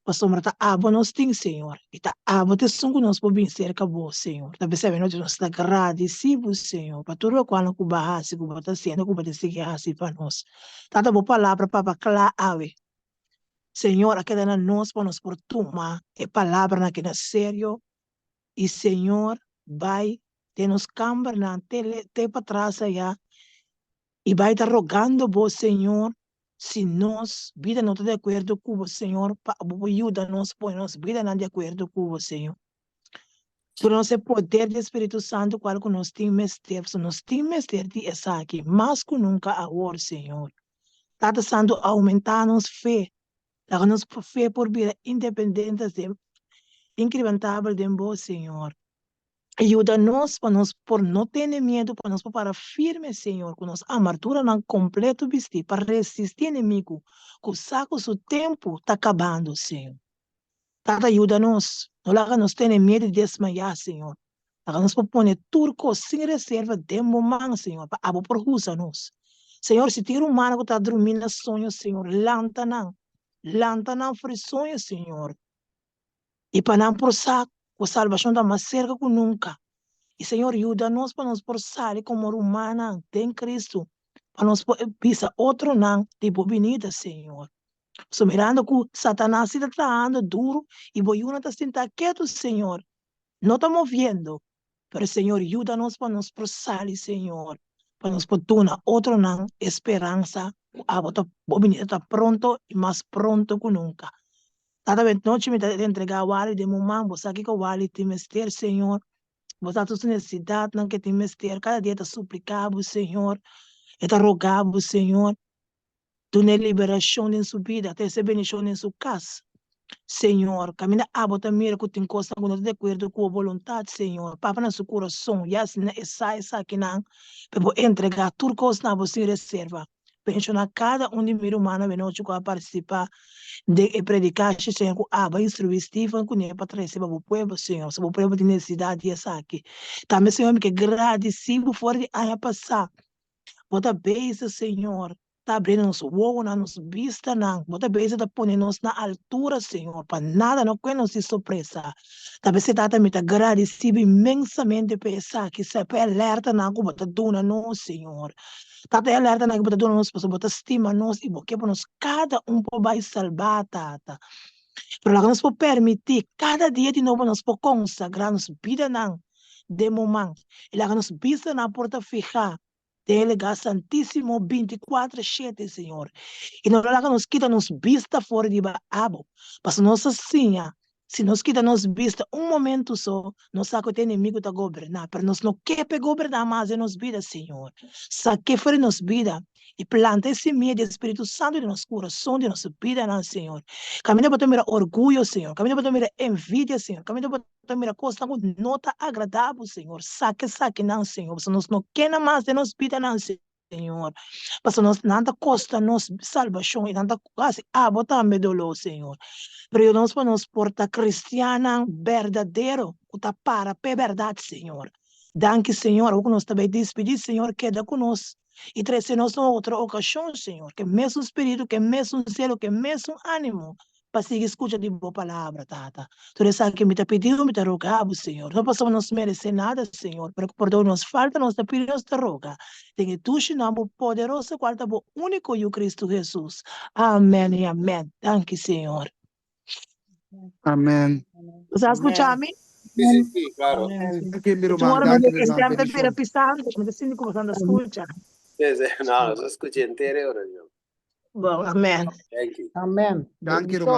Pasobra ta abo nos tin, Señor, i ta abo ta esun ku nos por bin serka bo, Señor. Ta p'esei avenochi nos ta gradisí bo, Señor, pa tur lokual ku bo a hasi, ku bo ta hasiendo, ku bo ta sigui hasi pa nos. Tata, bo palabra papia kla awe. Señor, a keda na nos pa nos por tuma e palabranan aki na serio i, Señor, bai den nos kambernan te te patras aya I bai ta rogando bo, Señor, si nos bida no ta di akuerdo ku bo, Señor, pa bo por yuda nos pone nos bidanan di akuerdo ku bo, Señor. Duna nos e poder di e Spiritu Santu kual ku nos tin mester, pasobra nos tin mester di esaki mas ku nunka awor, Señor. Tata Santu, oumentá nos fe, laga nos fe por bira independente den, inkrebentabel den bo, Señor. Yuda nos pa nos por no tene miedu, pa nos por para firme, Señor, ku nos amarturanan kompleto bistí pa resistí enemigu ku sa ku su tempu ta kabando, Señor. Tata, yuda nos, no laga nos tene miedu di desmayá, Señor. Laga nos por pone tur kos sin reserva den Bo man, Señor, pa Abo por usa nos. Señor, si tin rumannan ku ta drumí na soño, Señor, lanta nan. Lanta nan for di soño, Señor. I pa nan por sa ku salbashon ta mas serka ku nunka. I Señor yuda nos pa nos por sali komo rumannan den Kristu, pa nos por bisa otronan di bo binida, Señor. Pasobra mirando ku Satanas si ta trahando duru i bo yunan ta sinta ketu, Señor, no ta moviendo. Pero Señor yuda nos pa nos por sali, Señor, pa nos por duna otronan e speransa ku abo ta bo binida ta pronto i mas pronto ku nunka. Tata nochi mi ta entregá Wally den bo man, bo sa kiko Wally tin mester, Señor. Bo sa tur su nesesidatnan ke tin mester. Kada dia e ta supliká bo, Señor. E ta rogá bo, Señor. Dun'é liberashon den su bida, trese bendishon den su kas. Señor, kaminda abo ta mira ku tin kosnan ku no ta di akuerdo ku bo boluntat, Señor, papia na su kurason, ya asina e sa esakinan, pa bo entregá tur kos na bo sin reserva. Bendishoná kada un di mi rumannan benochi ku a partisipá den e predikashi, Señor, ku abo a instruí Steven kuné pa trese pa bo pueblo, Señor, pasobra bo pueblo tin nesesidat di esaki. Tambe, Señor, mi ke gradisí bo for di aña pasá. Bo ta bezig, Señor, ta abriendo nos wowonan, nos bistanan. Bo ta bezig ta pone nos na altura, Señor, pa nada no kue nos di sorpresa. Ta p'esei, Tata, mi ta gradisí bo inmensamente pa esaki, pa e alertanan ku bo ta duna nos, Señor. Tata, e alertanan ku bo ta duna nos pasobra bo ta stima nos i bo ke pa nos kada un por bai salbá, Tata. Pero laga nos por permití kada dia di nobo nos por konsagrá nos bidanan den bo man i laga nos bistanan por ta fihá den e Legá Santísimo bintikuater shete, Señor. I no laga nos kita nos bista for di riba abo, pasobra nos a siña, si nos kita nos bista un momentu so, nos sa ku e enemigu ta goberná, pero nos no ke pa e goberná mas den nos bida, Señor. Sak'é for di nos bida i planta e simia di e Spiritu Santu den nos kurason, den nos bidanan, Señor. Kaminda bo ta mira orguyo, Señor, kaminda bo ta mira envidia, Señor, kaminda bo ta mira kosnan ku no ta agradá bo, Señor. Saka esakinan, Señor, pasobra nos no ke nan mas den nos bidanan, Señor. Pasobra nos, nan ta kosta nos salbashon i nan ta hasi abo tambe doló, Señor. Pero yuda nos pa nos por ta kristiannan berdadero ku ta para p'e bèrdat, Señor. Danki, Señor. Awor ku nos ta bai dispidí, Señor, keda ku nos i trese nos na otro okashon, Señor, ku e mesun spiritu, ku e mesun selo, ku e mesun ánimo pa sigui skucha di Bo palabra, Tata. Tur esaki mi ta pidi Bo, mi ta roga Bo, Señor. No pasobra nos meresé nada, Señor, pero ku pordon nos falta, nos ta pidi, nos ta roga. Den e dushi nòmber poderoso kual ta Bo úniko Yu Kristu Hesus. Amèn i amèn. Danki, Señor. Amèn. Bo sa skucha mi? Sí, sí, sí, klaro. Danki, mi Tur ruman. ora mi Danki, mira mi e ruman. stem ta bira Bendishon. pisante, mi ta sinti ku bo ta skucha. Sí, sí, no, nos a skucha entero e orashon. Bon, amèn. Thank you. Amen. Danki, Bendishon. ruman.